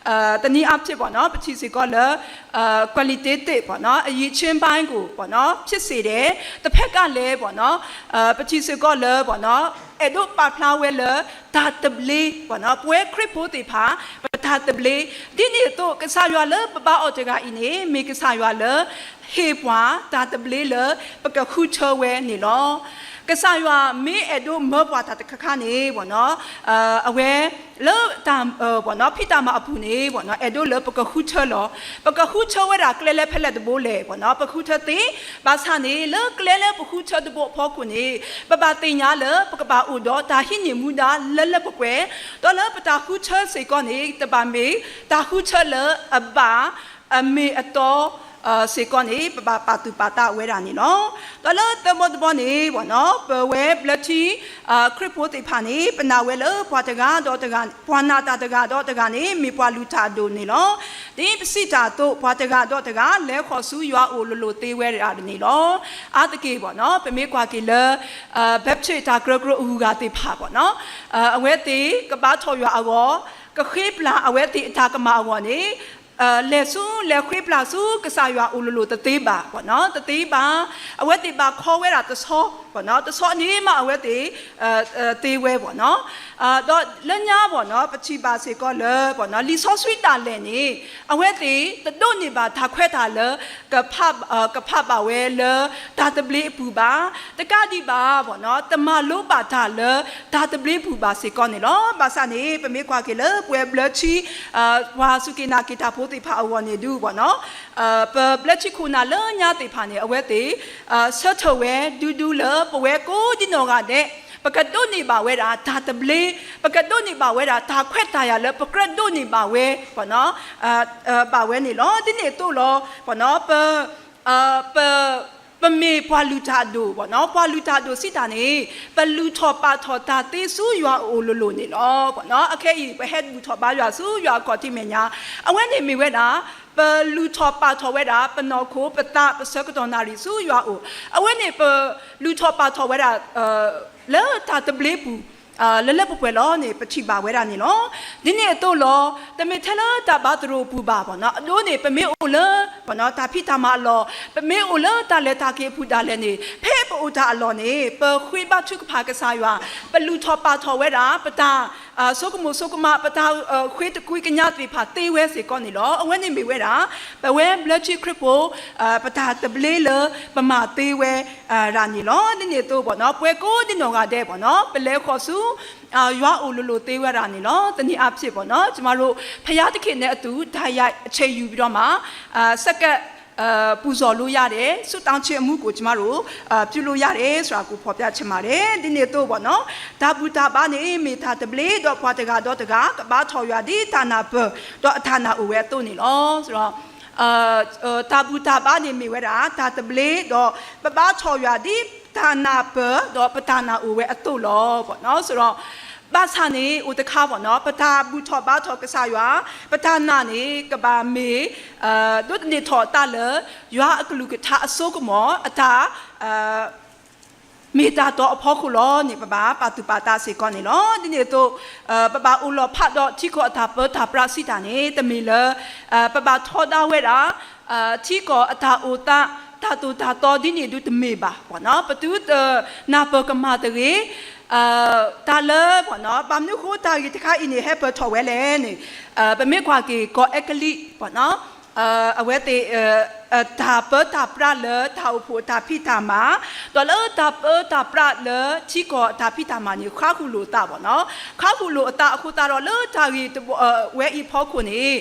တနည်းအားဖြင့်ပေါ့နော်, ပထံၣ်စ့ၢ်ကီးလၢ qualitative ပေါ့နော်, အရည်အချင်းပိုင်းကိုပေါ့နော်, ဖြစ်စေတယ်, တဖက်ကလည်းပေါ့နော်, ပထံၣ်စ့ၢ်ကီးလၢပေါ့နော်, အဲၣ်ဒိးပာ်ဖျါဝဲလၢ တၢ်သဘျ့ပေါ့နော်, ပဝဲခရံာ်ဖိသ့ၣ်တဖၣ် ပတၢ်သဘျ့, ဒ်န့ၣ်အသိး ကစၢ်ယွၤလၢပဘါအီၤတဂၤအံၤန့ၣ် မ့ၢ်ကစၢ်ယွၤလၢ ဟ့ၣ်ပှၤတၢ်သဘျ့လၢပကဃုထၢဝဲန့ၣ်လီၤ. ကစၢ်ယွၤမ့ၢ်အဲၣ်ဒိးမၢပှၤတၢ်တခါခါန့ၣ်ပေါ့နော်, အဝဲ လၢတၢ် ပေါ့နော်, ဖံးတၢ်မၤအပူၤန့ၣ်ပေါ့နော်, အဲၣ်ဒိးလၢပကဃုထၢလီၤ. ပကဃုထၢဝဲဒၣ်ကျဲလၢဖဲလဲၣ်တဘိလဲၣ်ပေါ့နော်, ပဃုထၢသ့, ဘၣ်ဆၣ်န့ၣ် လၢကျဲလၢပဃုထၢတဘိအဖီခိၣ်န့ၣ် ပဘၣ်သ့ၣ်ညါလၢပကဘၣ်အိၣ်ဒီးတၢ်ဟံးန့ၢ်မူဒါလၢလၢပှဲၤပှဲၤ, ဒီးလၢပတၢ်ဃုထၢစ့ၢ်ကီးန့ၣ် တဘၣ်မ့ၢ်တၢ်ဃုထၢလၢအဘၣ် အမ့ၢ်အတီ စ့ၢ်ကီးန့ၣ် ပဘၣ်ပာ်သူၣ်ပာ်သးဝဲဒၣ်န့ၣ်လီၤ. ဒီးလၢသၢဘီတဘီန့ၣ်ပေါ့နော်, ပဝဲဘျၢထံ ခရံာ်ဖိသ့ၣ်တဖၣ်န့ၣ် ပနာ်ဝဲလၢပှၤတဂၤဒီးတဂၤ, ပှၤနာ်တၢ်တဂၤဒီးတဂၤန့ၣ် မ့ၢ်ပှၤလုၢ်တၢ်အဒိၣ်န့ၣ်လီၤ. ဒ်ပစံးတၢ်အသိး ပှၤတဂၤဒီးတဂၤ လဲၤဃီၤဆူယွၤအအိၣ်လိၤလိၤသ့ဝဲဒၣ်န့ၣ်လီၤ. အါတက့ၢ်ပေါ့နော်, ပမ့ၢ်ကွၢ်က့ၤလၢ Baptist တၢ်ကရၢကရိအဂုၤအဂၤသ့ၣ်တဖၣ်ပေါ့နော်, အဝဲသ့ၣ်ကဘါထီၣ်ယွၤအဂီၢ်, ကဃ့ပျၢ်အဝဲသ့ၣ်အတၢ်ကမၣ်အဂီၢ်န့ၣ် လဲၤဆူလဲၤဃ့ပျၢ်ဆူကစၢ်ယွၤအအိၣ်လိၤလိၤတသ့ဘၣ်ပေါ့နော်, တသ့ဘၣ်. အဝဲသ့ၣ်ဘၣ်ခီဝဲဒၣ်တဆီပေါ့နော်, တဆီန့ၣ်မးအဝဲသ့ၣ် သ့ဝဲပေါ့နော်. ဒီးလၢညါပေါ့နော်, ပထံၣ်ဘၣ်စ့ၢ်ကီးလၢပေါ့နော်, လံာ်စီဆှံဒၣ်လဲာ်န့ၣ် အဝဲသ့ၣ်တဒိးန့ၢ်ဘၣ်တၢ်ခွဲးတၢ်ယာ်လၢ ကဖး, ကဖးဘၣ်ဝဲလၢတၢ်သဘျ့အပူၤဘၣ်, တကးဒံးဘၣ်ပေါ့နော်, တမၤလိဘၣ်တၢ်လၢတၢ်သဘျ့ပူၤဘၣ်စ့ၢ်ကီးန့ၣ်လီၤ. ဘၣ်ဆၣ်န့ၣ် ပမ့ၢ်ကွၢ်က့ၤလၢပဝဲဘျၢထံ ပှၤစူၢ်က့ၤနာ်က့ၤတၢ်ဖိသ့ၣ်တဖၣ်အဂီၢ်န့ၣ်ဒုးပေါ့နော်, ပဘျၢထံခိၣ်နၢ်လၢညါသ့ၣ်တဖၣ်န့ၣ် အဝဲသ့ၣ် ဆၢထၢၣ်ဝဲဒူဒူလၢပဝဲကိးဒံနီၢ်ဂၤဒဲး ပကဒိးန့ၢ်ဘၣ်ဝဲဒၣ်တၢ်သဘျ့, ပကဒိးန့ၢ်ဘၣ်ဝဲဒၣ်တၢ်ခွဲးတၢ်ယာ်လၢပကြၢးဒိးန့ၢ်ဘၣ်ဝဲ ဘၣ်ဝဲန့ၣ်လီၤ. ဒ်န့ၣ်အသိးလီၤ, ပ ပမ့ၢ်ပှၤလုၢ်တၢ်အဒိၣ်ပေါ့နော်, ပှၤလုၢ်တၢ်အဒိၣ်စံးတၢ်န့ၣ် ပလုၢ်ထီၣ်ပာ်ထီၣ်တၢ်သ့ဆူယွၤအအိၣ်လိၤလိၤန့ၣ်လီၤ. အခဲအံၤ ပဟဲဘူၣ်ထီၣ်ဘါယွၤဆူယွၤအခီၣ်ထံးမဲာ်ညါ, အဝဲန့ၣ်မ့ၢ်ဝဲဒၣ် ပလုၢ်ထီၣ်ပာ်ထီၣ်ဝဲဒၣ် ပနီၢ်ခိ ပသး ပဆၢကတီၢ်နၣ်ရံၣ်ဆူယွၤအအိၣ်, အဝဲန့ၣ်ပလုၢ်ထီၣ်ပာ်ထီၣ်ဝဲဒၣ် လၢတၢ်သဘျ့ပူၤ လၢလၢပှဲၤပှဲၤလီၤန့ၣ် ပထံၣ်ဘၣ်ဝဲဒၣ်န့ၣ်လီၤ. ဒ်န့ၣ်အသိးလီၤ, တမ့ၢ်ထဲလၢတၢ်ဘါသရိာ်အပူၤဘၣ်ပေါ့နော်, အဒိန့ၣ် ပမ့ၢ်အိၣ်လၢ တၢ်ဖံးတၢ်မၤအလီၢ်, ပမ့ၢ်အိၣ်လၢတၢ်လဲၤတၢ်က့ၤအပူၤဒၣ်လဲာ်န့ၣ် ဖဲပအိၣ်တၢ်အလီၢ်န့ၣ် ပဃ့ဘါထုကဖၣ်ကစၢ်ယွၤ, ပလုၢ်ထီၣ်ပာ်ထီၣ်ဝဲဒၣ် ပတၢ် ဆိကမိၣ်ဆိကမး ပတၢ်ဃ့တကွံကညးသ့ၣ်တဖၣ်သ့ဝဲစ့ၢ်ကီးန့ၣ်လီၤ. အဝဲန့ၣ်မ့ၢ်ဝဲဒၣ် ပဝဲဘျၢထံခရံာ်ဖိ ပတၢ်သဘျ့လၢပမၤသ့ဝဲဒၣ်န့ၣ်လီၤ. ဒ်န့ၣ်အသိးပေါ့နော်, ပဝဲကိးဒံနီၢ်ဂၤဒဲးပေါ့နော်, ပလဲၤဃီၤဆူ ယွၤအအိၣ်လိၤလိၤသ့ဝဲဒၣ်န့ၣ်လီၤ. တနည်းအားဖြင့်ပေါ့နော်, ကျွန်မတို့ ဘုရားသခင်နဲ့အတူ တိုက်ရိုက်အချိန်ယူပြီးတော့မှ အာ စက္ကန့် အာ ပူဇော်လို့ရတယ်, ဆုတောင်းခြင်းအမှုကို ကျွန်မတို့ အာ ပြုလို့ရတယ်ဆိုတာကို ဖော်ပြချင်ပါတယ်. ဒ်န့ၣ်အသိးပေါ့နော်, တၢ်ဘူၣ်တၢ်ဘါန့ၣ် မ့ၢ်တၢ်သဘျ့ဒီးပှၤတဂၤဒီးတဂၤ ကဘါထီၣ်ယွၤဒ်တၢ်နၢ်ပၢၢ် ဒီးအတၢ်နာ်အိၣ်ဝဲအသိးန့ၣ်လီၤ. ဆိုတော့ တၢ်ဘူၣ်တၢ်ဘါန့ၣ်မ့ၢ်ဝဲဒၣ် တၢ်သဘျ့ဒီး ပဘါထီၣ်ယွၤဒ်တၢ်နၢ်ပၢၢ် ဒီးပတၢ်နာ်အိၣ်ဝဲအသိးလီၤ. ဆိုတော့ ဘၣ်ဆၣ်န့ၣ် အိၣ်တခါပေါ့နော်, ပတၢ်ဘူၣ်ထီၣ်ဘါထီၣ်ကစၢ်ယွၤ, ပတၢ်နာ်န့ၣ် ကဘၣ်မ့ၢ် ဒိးသန့ၤထီၣ်အသးလၢ ယွၤအကလုၢ်ကထါအစိကမီၤ အတၢ် အ မ့ၢ်တၢ်တီအဖီခိၣ်လီၤန့ၣ် ပဘၣ်ပာ်သူၣ်ပာ်သးစ့ၢ်ကီးန့ၣ်လီၤ. ဒ်န့ၣ်အသိး ပဘၣ်အိၣ်လီၤဖးဒီးထံကီၢ်အတၢ်ပၢတၢ်ပြးစံးတၢ်န့ၣ် တမ့ၢ်လၢ ပဘၣ်ထီဒါဝဲဒၣ် ထံကီၢ်အတၢ်အိၣ်သး တၢ်သိၣ်တၢ်သီဒ်န့ၣ်ဒုတမ့ၢ်ဘၣ်. ပတုၤနၢ်ပၢၢ်ကမၣ်တဂ့ၤ တၢ်လၢ ဘၣ်မနုၤဃိတၢ်ဂ့ၢ်တခါအံၤန့ၣ် ဟဲပၢၢ်ထီၣ်ဝဲလဲၣ်န့ၣ် ပမ့ၢ်ကွၢ်က့ၤကီၢ်အဲကလံး အဝဲသ့ၣ် တၢ်ပၢတၢ်ပြးလၢတၢ်အိၣ်ဖှိၣ်အတၢ်ဖံးတၢ်မၤ ဒီးလၢတၢ်ပၢတၢ်ပြးလၢထံကီၢ်အတၢ်ဖံးတၢ်မၤန့ၣ် ဃါဃုာ်လိာ်အသးဘၣ်နီၤ. ဃါဃုာ်လိာ်အသးအဃိသတးဒီး လၢတၢ်ဂ့ၢ်ဝဲအံၤအဖီခိၣ်န့ၣ်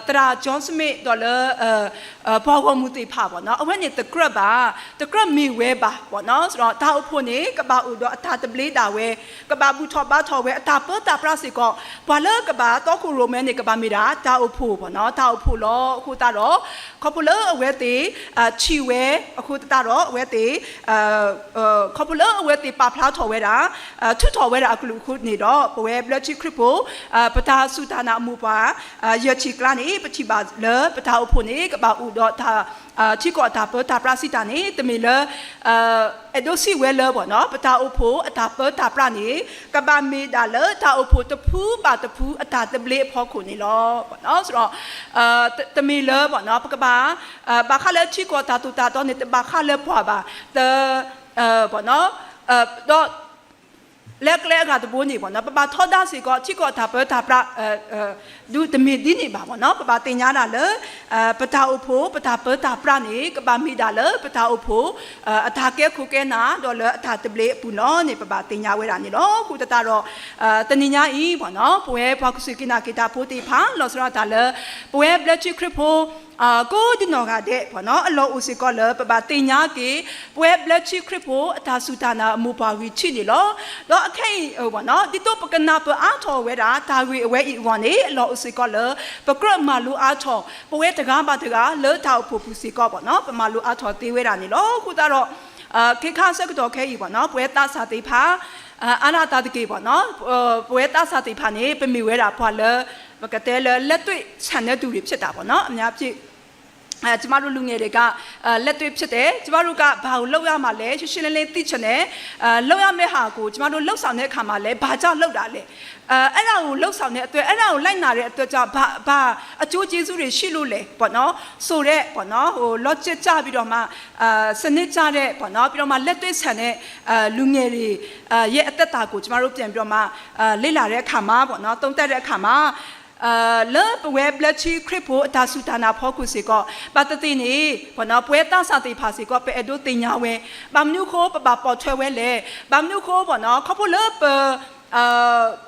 သရၣ် John Smith ဒီးလၢ ပှၤဂီၢ်မုၢ်သ့ၣ်တဖၣ်ဘၣ်နီၤ အဝဲန့ၣ်တကြၢးဘၣ် တကြၢးမ့ၢ်ဝဲဘၣ်ဘၣ်နီၤ. ဒီးတၢ်အိၣ်ဖှိၣ်န့ၣ် ကဘၣ်အိၣ်ဒီးအတၢ်သဘျ့ဒၣ်ဝဲ ကဘၣ်ဘူၣ်ထီၣ်ဘါထီၣ်ဝဲအတၢ်ပၢတၢ်ပြးစ့ၢ်ကီး ပှၤလၢကဘၣ်တီခိၣ်ရိၣ်မဲန့ၣ် ကဘၣ်မ့ၢ်ဒၣ်တၢ်အိၣ်ဖှိၣ်ဘၣ်နီၤ တၢ်အိၣ်ဖှိၣ်လီၤ. အဃိသတးဒီး ခီဖျိလၢအဝဲသ့ၣ် ထံၣ်ဝဲအဃိသတးဒီး အဝဲသ့ၣ် ခီဖျိလၢအဝဲသ့ၣ်ပာ်ဖျါထီၣ်ဝဲဒၣ် ထုးထီၣ်ဝဲဒၣ်အကလုၢ်အဃိန့ၣ်ဒီး ပဝဲဘျၢထံခရံာ်ဖိ ပတၢ်စူၢ်တၢ်နာ်အမိၢ်ပှၢ် ယဲၢ်ဆံကျါန့ၣ် ပထံၣ်ဘၣ်လၢပတၢ်အိၣ်ဖှိၣ်န့ၣ် ကဘၣ်အိၣ်ဒီး ထံကီၢ်အတၢ်ပၢတၢ်ပြးစံးတၢ်န့ၣ် တမ့ၢ်လၢ အဲၣ်ဒိးစံးဝဲလၢဘၣ်နီၤ ပတၢ်အိၣ်ဖှိၣ်အတၢ်ပၢတၢ်ပြးန့ၣ် ကဘၣ်မ့ၢ်ဒၣ်လၢတၢ်အိၣ်ဖှိၣ်တဖုဘၣ်တဖုအတၢ်သဘျ့အဖီခိၣ်န့ၣ်လီၤ. ဒီး တမ့ၢ်လၢဘၣ်နီၤ ပကဘၣ် ဘၣ်ဃးလၢထံကီၢ်တၢ်သိၣ်တၢ်သီန့ၣ် တဘၣ်ဃးလၢပှၤဘၣ် တ ဘၣ်နီၤ ဒီး လၢကျဲအဂၤတဘိန့ၣ်ဘၣ်နီၤ ပဘၣ်ထီဒါစ့ၢ်ကီး ထံကီၢ်တၢ်ပၢတၢ်ပြး ဒုးတမ့ၢ်ဒ်န့ၣ်ဘၣ်ဘၣ်နီၤ ပဘၣ်သ့ၣ်ညါဒၣ်လၢ ပတၢ်အိၣ်ဖှိၣ် ပတၢ်ပၢတၢ်ပြးန့ၣ် ကဘၣ်မ့ၢ်ဒၣ်လၢပတၢ်အိၣ်ဖှိၣ် အတၢ်ကဲခိၣ်ကဲနၢ် ဒီးလၢအတၢ်သဘျ့အပူၤလီၤန့ၣ် ပဘၣ်သ့ၣ်ညါဝဲဒၣ်န့ၣ်လီၤ. အဃိသတးဒီး တနံၤညါအံၤဘၣ်နီၤ ပဝဲပှၤကစူၢ်က့ၤနာ်က့ၤတၢ်ဖိသ့ၣ်တဖၣ် လီၤဆီဒၣ်တၢ်လၢ ပဝဲဘျၢထံခရံာ်ဖိ ကိးဒံနီၢ်ဂၤဒဲးဘၣ်နီၤ အလီၢ်အိၣ်စ့ၢ်ကီးလၢ ပဘၣ်သ့ၣ်ညါက့ၤ ပဝဲဘျၢထံခရံာ်ဖိအတၢ်စူၢ်တၢ်နာ်အမိၢ်ပှၢ်ဂံၢ်ထံးန့ၣ်လီၤ. ဒီးအခဲအံၤဘၣ်နီၤ ဒ်သိးပကနၢ်ပၢၢ်အါထီၣ်ဝဲဒၣ် တၢ်ဂ့ၢ်အဝဲအံၤအဂီၢ်န့ၣ် အလီၢ်အိၣ်စ့ၢ်ကီးလၢ ပကြၢးမၤလိအါထီၣ် ပဝဲတဂၤဘၣ်တဂၤ လၢတၢ်အိၣ်ဖှိၣ်ပူၤစ့ၢ်ကီးဘၣ်နီၤ ပမၤလိအါထီၣ်သ့ဝဲဒၣ်န့ၣ်လီၤ. အဃိသတးဒီး ခဲခါဆၢကတီၢ်ခဲအံၤဘၣ်နီၤ ပဝဲသးစၢ်သ့ၣ်တဖၣ် အါဒၣ်တၢ်တက့ၢ်ဘၣ်နီၤ ပဝဲသးစၢ်သ့ၣ်တဖၣ်န့ၣ် ပမ့ၢ်ဝဲဒၣ်ပှၤလၢ ပကတဲလၢ လက်တွေ့ဆန်တဲ့သူတွေဖြစ်တာပေါ့နော် အများအားဖြင့် ကျမတို့လူငယ်တွေက လက်တွေ့ဖြစ်တယ် ကျမတို့ကဘာကိုလုပ်ရမှာလဲ ရှင်းရှင်းလင်းလင်းသိချင်တယ် လုပ်ရမယ့်ဟာကို ကျမတို့လုပ်ဆောင်တဲ့အခါမှာလဲ ဘာကြောင့်လုပ်တာလဲ အဲဒါကိုလုပ်ဆောင်တဲ့အတွက် အဲဒါကိုလိုက်နာတဲ့အတွက်ကြောင့် ဘာ ဘာအကျိုးကျေးဇူးတွေရှိလို့လဲပေါ့နော် ဆိုတဲ့ပေါ့နော် ဟို logic ကျပြီးတော့မှ စနစ်ကျတဲ့ပေါ့နော် ပြီးတော့မှ လက်တွေ့ဆန်တဲ့ လူငယ်တွေရဲ့အသက်တာကို ကျမတို့ပြန်ပြီးတော့မှ လေ့လာတဲ့အခါမှာပေါ့နော် သုံးသပ်တဲ့အခါမှာ လၢပဝဲဘျၢထံခရံာ်ဖိအတၢ်စူၢ်တၢ်နာ်အဖီခိၣ်စ့ၢ်ကီး ဘၣ်သ့ၣ်သ့ၣ်န့ၣ် ပဝဲသးစၢ်သ့ၣ်တဖၣ်စ့ၢ်ကီး ပအဲၣ်ဒိးသ့ၣ်ညါဝဲ ဘၣ်မနုၤအဃိပဘၣ်ပိာ်ထွဲဝဲလဲၣ် ဘၣ်မနုၤအဃိပေါ့နော် ခီဖျိလၢပ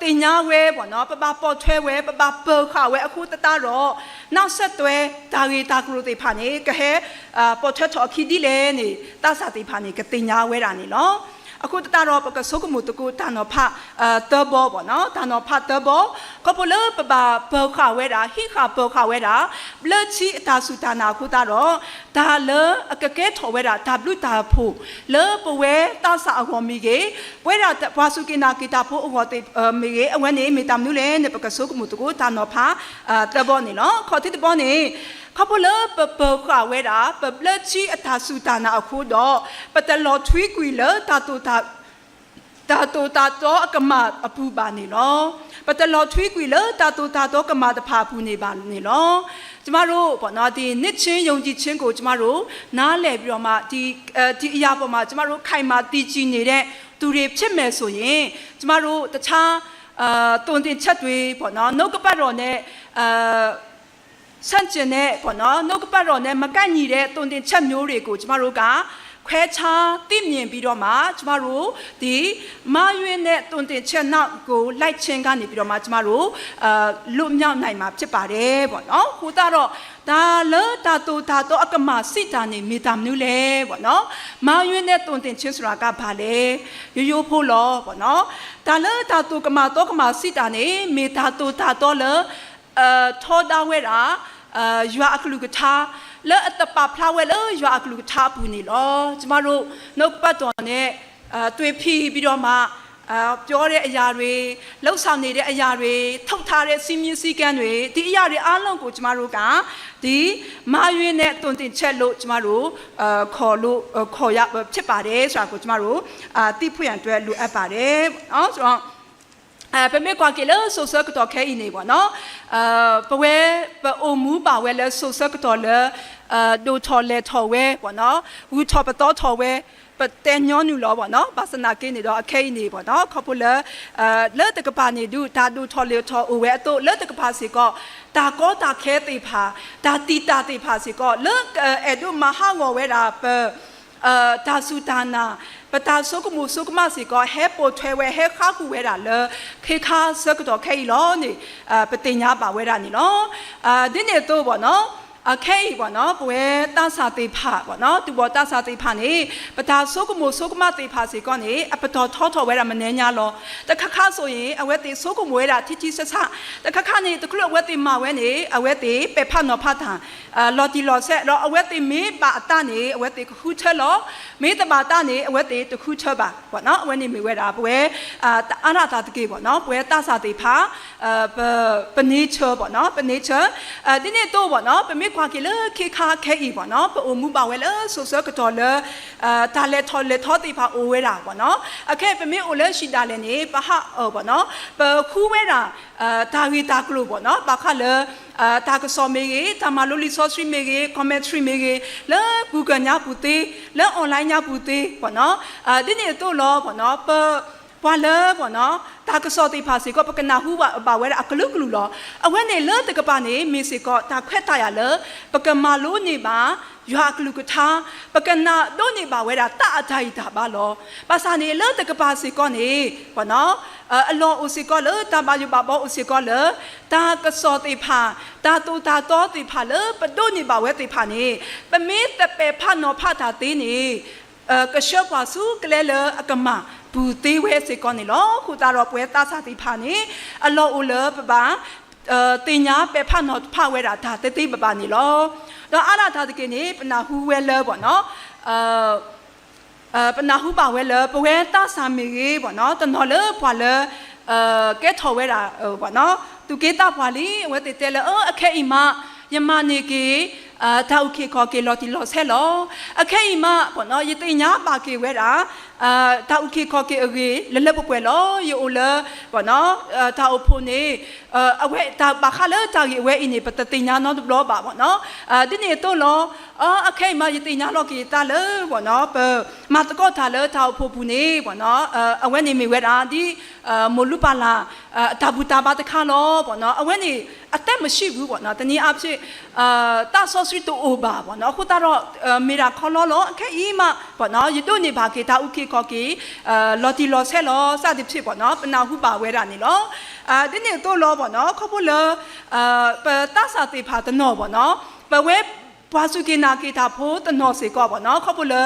သ့ၣ်ညါဝဲပေါ့နော် ပဘၣ်ပိာ်ထွဲဝဲ ပဘၣ်ပၢၤဃာ်ဝဲအဃိသတးဒီး နောက်ဆက်တွဲ တၢ်ဂ့ၢ်တၢ်ကျိၤသ့ၣ်တဖၣ်န့ၣ် ကဟဲ ပိာ်ထွဲထီၣ်အခံဒ်လဲၣ်န့ၣ် သးစၢ်သ့ၣ်တဖၣ်န့ၣ် ကသ့ၣ်ညါဝဲဒၣ်န့ၣ်လီၤ. အဃိသတးဒီး ပကဆိကမိၣ်သကိးတၢ်နီၤဖး သၢဘီပေါ့နော် တၢ်နီၤဖးသၢဘီ ခီဖျိလၢပဘၣ်ပၢၤဃာ်ဝဲဒၣ် ဟံးဃာ်ပၢၤဃာ်ဝဲဒၣ် ဘျၢထံအတၢ်စူၢ်တၢ်နာ်အဃိသတးဒီး တၢ်လၢအကကဲထီၣ်ဝဲဒၣ် တၢ်ဘျုးတၢ်ဖှိၣ် လၢပဝဲသးစၢ်အဂီၢ်မ့ၢ်ဂ့ၤ ပဝဲဒၣ်ပှၤစူၢ်က့ၤနာ်က့ၤတၢ်ဖိအဂီၢ်သ့ၣ်မ့ၢ်ဂ့ၤ အဝဲန့ၣ်မ့ၢ်တၢ်မနုၤလဲၣ်န့ၣ် ပကဆိကမိၣ်သကိးတၢ်နီၤဖး သၢဘီန့ၣ်လီၤ. ခီၣ်ထံးတဘီန့ၣ် ခီဖျိလၢပပၢၤဃာ်ဝဲဒၣ် ပဘျၢထံအတၢ်စူၢ်တၢ်နာ်အဃိဒီး ပတလီၤထွံကွံာ်လၢတၢ်သိၣ်တၢ် တၢ်သိၣ်တၢ်သီအကမၣ်အပူၤဘၣ်န့ၣ်လီၤ. ပတလီၤထွံကွံာ်လၢတၢ်သိၣ်တၢ်သီကမၣ်တဖၣ်အပူၤန့ၣ်ဘၣ်န့ၣ်လီၤ. ကျမတို့ပေါ့နော် ဒီနှစ်ချင်းယုံကြည်ခြင်းကို ကျမတို့နားလည်ပြီးတော့မှ ဒီ ဒီအရာပေါ်မှာ ကျမတို့ ခိုင်မာတည်ကြည်နေတဲ့သူတွေဖြစ်မယ်ဆိုရင် ကျမတို့တခြား သွန်သင်ချက်တွေပေါ့နော် နှုတ်ကပတ်တော်နဲ့ ဆန့်ကျင်တဲ့ပေါ့နော် နှုတ်ကပတ်တော်နဲ့မကိုက်ညီတဲ့သွန်သင်ချက်မျိုးတွေကိုကျမတို့ကခွဲခြားသိမြင်ပြီးတော့မှကျမတို့ဒီမှားယွင်းတဲ့သွန်သင်ချက်နောက်ကိုလိုက်ခြင်းကနေပြီးတော့မှကျမတို့အာလွတ်မြောက်နိုင်မှာဖြစ်ပါတယ်ပေါ့နော်. ဟိုသတးဒီး တၢ်လၢတၢ်သိၣ်တၢ်သီအကမၣ်စံးတၢ်န့ၣ်မ့ၢ်တၢ်မနုၤလဲၣ်ပေါ့နော်. မှားယွင်းတဲ့သွန်သင်ခြင်းဆိုတာကဘာလဲ ရိုးရိုးဖိလီၤပေါ့နော်. တၢ်လၢတၢ်သိၣ်ကမၣ်သီကမၣ်စံးတၢ်န့ၣ် မ့ၢ်တၢ်သိၣ်တၢ်သီလၢ ထီဒါဝဲဒၣ် ယွၤအကလုၢ်ကထါ လၢအတပာ်ဖျါဝဲလၢယွၤအကလုၢ်ကထါအပူၤန့ၣ်လီၤ. ကျမတို့နှုတ်ကပတ်တော်နဲ့တွေ့ပြီးတော့မှ ပြောတဲ့အရာတွေ, လုပ်ဆောင်နေတဲ့အရာတွေ, ထုတ်ထားတဲ့စည်းမျဉ်းစည်းကမ်းတွေ, ဒီအရာတွေအားလုံးကိုကျမတို့က ဒီမှားယွင်းတဲ့တုံ့တင်ချက်လို့ကျမတို့ခေါ်လို့ခေါ်ရဖြစ်ပါတယ်ဆိုတာကိုကျမတို့သိဖို့ရန်အတွက်လိုအပ်ပါတယ်နော်ဆိုတော့ ပမ့ၢ်ကွၢ်က့ၤလၢစိၤဆၢကတီၢ်ခဲအံၤန့ၣ်ပေါ့နော်, ပဝဲပအိၣ်မူဘၣ်ဝဲလၢစိၤဆၢကတီၢ်လၢ ဒိၣ်ထီၣ်လဲၢ်ထီၣ်ဝဲပေါ့နော်, ဂုၤထီၣ်ပသီထီၣ်ဝဲ, ပတဲညီနုၢ်လီၤပေါ့နော်, ဘၣ်ဆၣ်သနာ်က့န့ၣ်ဒီး အခဲအံၤန့ၣ်ပေါ့နော်, ခီဖျိလၢ လၢတကပၤန့ၣ်ဒုး တၢ်ဒိၣ်ထီၣ်လဲၢ်ထီၣ်အိၣ်ဝဲအသိး လၢတကပၤစ့ၢ်ကီး တၢ်ကီတၢ်ခဲသ့ၣ်တဖၣ်, တၢ်တံာ်တာ်သ့ၣ်တဖၣ်စ့ၢ်ကီး လၢအဲၣ်ဒိးမၤဟးဂီၤဝဲဒၣ်ပ တၢ်စူၢ်တၢ်နာ်, ပတၢ်ဆိကမိၣ်ဆိကမးစ့ၢ်ကီး ဟဲပိာ်ထွဲဝဲ ဟဲဃါဃုာ်ဝဲဒၣ်လၢ ခ့ခါဆၢကတီၢ်ခဲအံၤလီၤန့ၣ် ပသ့ၣ်ညါဘၣ်ဝဲဒၣ်န့ၣ်လီၤ. ဒ်န့ၣ်အသိးပေါ့နော်, အခဲအံၤပေါ့နော်, ပဝဲသးစၢ်သ့ၣ်တဖၣ်ပေါ့နော်, သူၣ်ဘီၣ်သးစၢ်သ့ၣ်တဖၣ်န့ၣ် ပတၢ်ဆိကမိၣ်ဆိကမးသ့ၣ်တဖၣ်စ့ၢ်ကီးန့ၣ် အပတီၢ်ထီထီၣ်ဝဲဒၣ်မနုၤညါလီၤ. တခါခါဆိုရင် အဝဲသ့ၣ်ဆိကမိၣ်ဝဲဒၣ်ထံထံဆးဆး, တခါခါန့ၣ် တချုးအဝဲသ့ၣ်မၤဝဲန့ၣ် အဝဲသ့ၣ်ပဲာ်ဖးနီၤဖးတၢ် လီၤတံၢ်လီၤဆဲး, ဒီးအဝဲသ့ၣ်မ့ၢ်ဘၣ်အသးန့ၣ် အဝဲသ့ၣ်ကဃုထၢလီၤ, မ့ၢ်တဘၣ်အသးန့ၣ် အဝဲသ့ၣ်တဃုထၢဘၣ်ပေါ့နော်. အဝဲန့ၣ်မ့ၢ်ဝဲဒၣ် ပဝဲ အါဒၣ်တၢ်တက့ၢ်ပေါ့နော်, ပဝဲသးစၢ်သ့ၣ်တဖၣ် ပ ပ nature ပေါ့နော်, ပ nature, ဒ်န့ၣ်အသိးပေါ့နော်, ပမ့ၢ်ကွၢ်က့ၤလၢခ့ခါခဲအံၤပေါ့နော်, ပအိၣ်မူဘၣ်ဝဲလၢစိၤဆၢကတီၢ်လၢ တၢ်လဲၤထီၣ်လဲၤထီသ့ၣ်တဖၣ်အိၣ်ဝဲဒၣ်ပေါ့နော်. အခဲအံၤပမ့ၢ်အိၣ်လၢဟံၣ်ဒၣ်လဲာ်န့ၣ် ပဟးအၢၣ်ပေါ့နော်, ပဃုဝဲဒၣ် တၢ်ဂ့ၢ်တၢ်ကျိၤပေါ့နော်, ဘၣ်ဃးလၢ တၢ်ကစီၣ်မ့ၢ်ဂ့ၤ, တၢ်မၤလိလံာ်စီဆှံမ့ၢ်ဂ့ၤ, commentary မ့ၢ်ဂ့ၤ, လၢ Google ညါပူၤသ့, လၢ online ညါပူၤသ့ပေါ့နော်, ဒ်န့ၣ်အသိးလီၤပေါ့နော်, ပ ပှၤလၢပေါ့နော်, တၢ်ကစီၣ်သ့ၣ်တဖၣ်စ့ၢ်ကီး ပကနၢ်ဟူဘၣ်ဝဲဒၣ်အကလုာ်ကလုာ်လီၤ. အဝဲန့ၣ်လၢတကပၤန့ၣ် မ့ၢ်စ့ၢ်ကီးတၢ်ခွဲးတၢ်ယာ်လၢ ပကမၤလိန့ၢ်ဘၣ် ယွၤအကလုၢ်ကထါ, ပကနၢ်ဒိးန့ၢ်ဘၣ်ဝဲဒၣ်သးအတၢ်ဂံၢ်တၢ်ဘါလီၤ. ဘၣ်ဆၣ်န့ၣ်လၢတကပၤစ့ၢ်ကီးန့ၣ် ပေါ့နော်, အလီၢ်အိၣ်စ့ၢ်ကီးလၢတၢ်ဘၣ်ယိၣ်ဘၣ်ဘီအိၣ်စ့ၢ်ကီးလၢ တၢ်ကစီၣ်သ့ၣ်တဖၣ်, တၢ်သိၣ်တၢ်သီသ့ၣ်တဖၣ်လၢပဒိးန့ၢ်ဘၣ်ဝဲသ့ၣ်တဖၣ်န့ၣ် ပမ့ၢ်တပဲာ်ဖးနီၤဖးတၢ်သ့န့ၣ် ကဆှၢပှၤဆူကျဲလၢအကမၣ်ပူၤသ့ဝဲစ့ၢ်ကီးန့ၣ်လီၤ. အဃိသတးဒီးပဝဲသးစၢ်သ့ၣ်တဖၣ်န့ၣ် အလီၢ်အိၣ်လၢပဘၣ် သ့ၣ်ညါပဲာ်ဖးနီၤဖးဝဲဒၣ်တၢ်သ့သ့ဘၣ်ဘၣ်န့ၣ်လီၤ. ဒီးအါဒၣ်တၢ်တက့ၢ်န့ၣ် ပနၢ်ဟူဝဲလၢပေါ့နော်, ပနၢ်ဟူဘၣ်ဝဲလၢ ပဝဲသးစၢ်မ့ၢ်ဂ့ၤပေါ့နော်, တနီၤလၢပှၤလၢ ကဲထီၣ်ဝဲဒၣ် သူၣ်က့သးပှၢ်လံ, အဝဲသ့ၣ်တဲလၢ အခဲအံၤမး ယမၤန့ၢ်က့ၤ တၢ်အုၣ်က့ၤခီၣ်က့ၤလီၤတံၢ်လီၤဆဲးလီၤ. အခဲအံၤမး ယသ့ၣ်ညါဘၣ်က့ၤဝဲဒၣ် တၢ်အုၣ်က့ၤခီၣ်က့ၤအဂ့ၢ် လၢလၢပှဲၤပှဲၤလီၤ. ယအိၣ်လၢ တၢ်အိၣ်ဖှိၣ်န့ၣ် အဝဲတၢ်ဘၣ်ဃးလၢတၢ်ဂ့ၢ်အဝဲအံၤန့ၣ် ပတသ့ၣ်ညါနီတဘျီဘၣ်ပေါ့နော်. ဒ်န့ၣ်အသိးလီၤ. အခဲအံၤမး ယသ့ၣ်ညါလီၤက့ၤသးလၢ ပမၤသကိးတၢ်လၢတၢ်အိၣ်ဖှိၣ်ပူၤန့ၣ် အဝဲန့ၣ်မ့ၢ်ဝဲဒၣ် ဒ် မိၢ်လုၢ်ပၢ်လၢ် အတၢ်ဘူၣ်တၢ်ဘါတခါလီၤပေါ့နော်. အဝဲန့ၣ် အသက်မရှိဘူးပေါ့နော်, တနည်းအားဖြင့် သးစီဆှံတအိၣ်ဘၣ်ပေါ့နော်. အဃိသတးဒီး မ့ၢ်ဒၣ်ခီလီလီၤ. အခဲအံၤမးပေါ့နော်, ယဒိးန့ၢ်ဘၣ်က့ၤတၢ်အုၣ်က့ၤခီၣ်က့ၤ လီၤတံၢ်လီၤဆဲးလီၤ စသဖြင့်ပေါ့နော်, ပနၢ်ဟူဘၣ်ဝဲဒၣ်န့ၣ်လီၤ. ဒ်န့ၣ်အသိးလီၤပေါ့နော်, ခီဖျိလၢ ပသးစၢ်သ့ၣ်တဖၣ်တနီၤပေါ့နော်, ပဝဲပှၤစူၢ်က့ၤနာ်က့ၤတၢ်ဖိတနီၤစ့ၢ်ကီးပေါ့နော်, ခီဖျိလၢ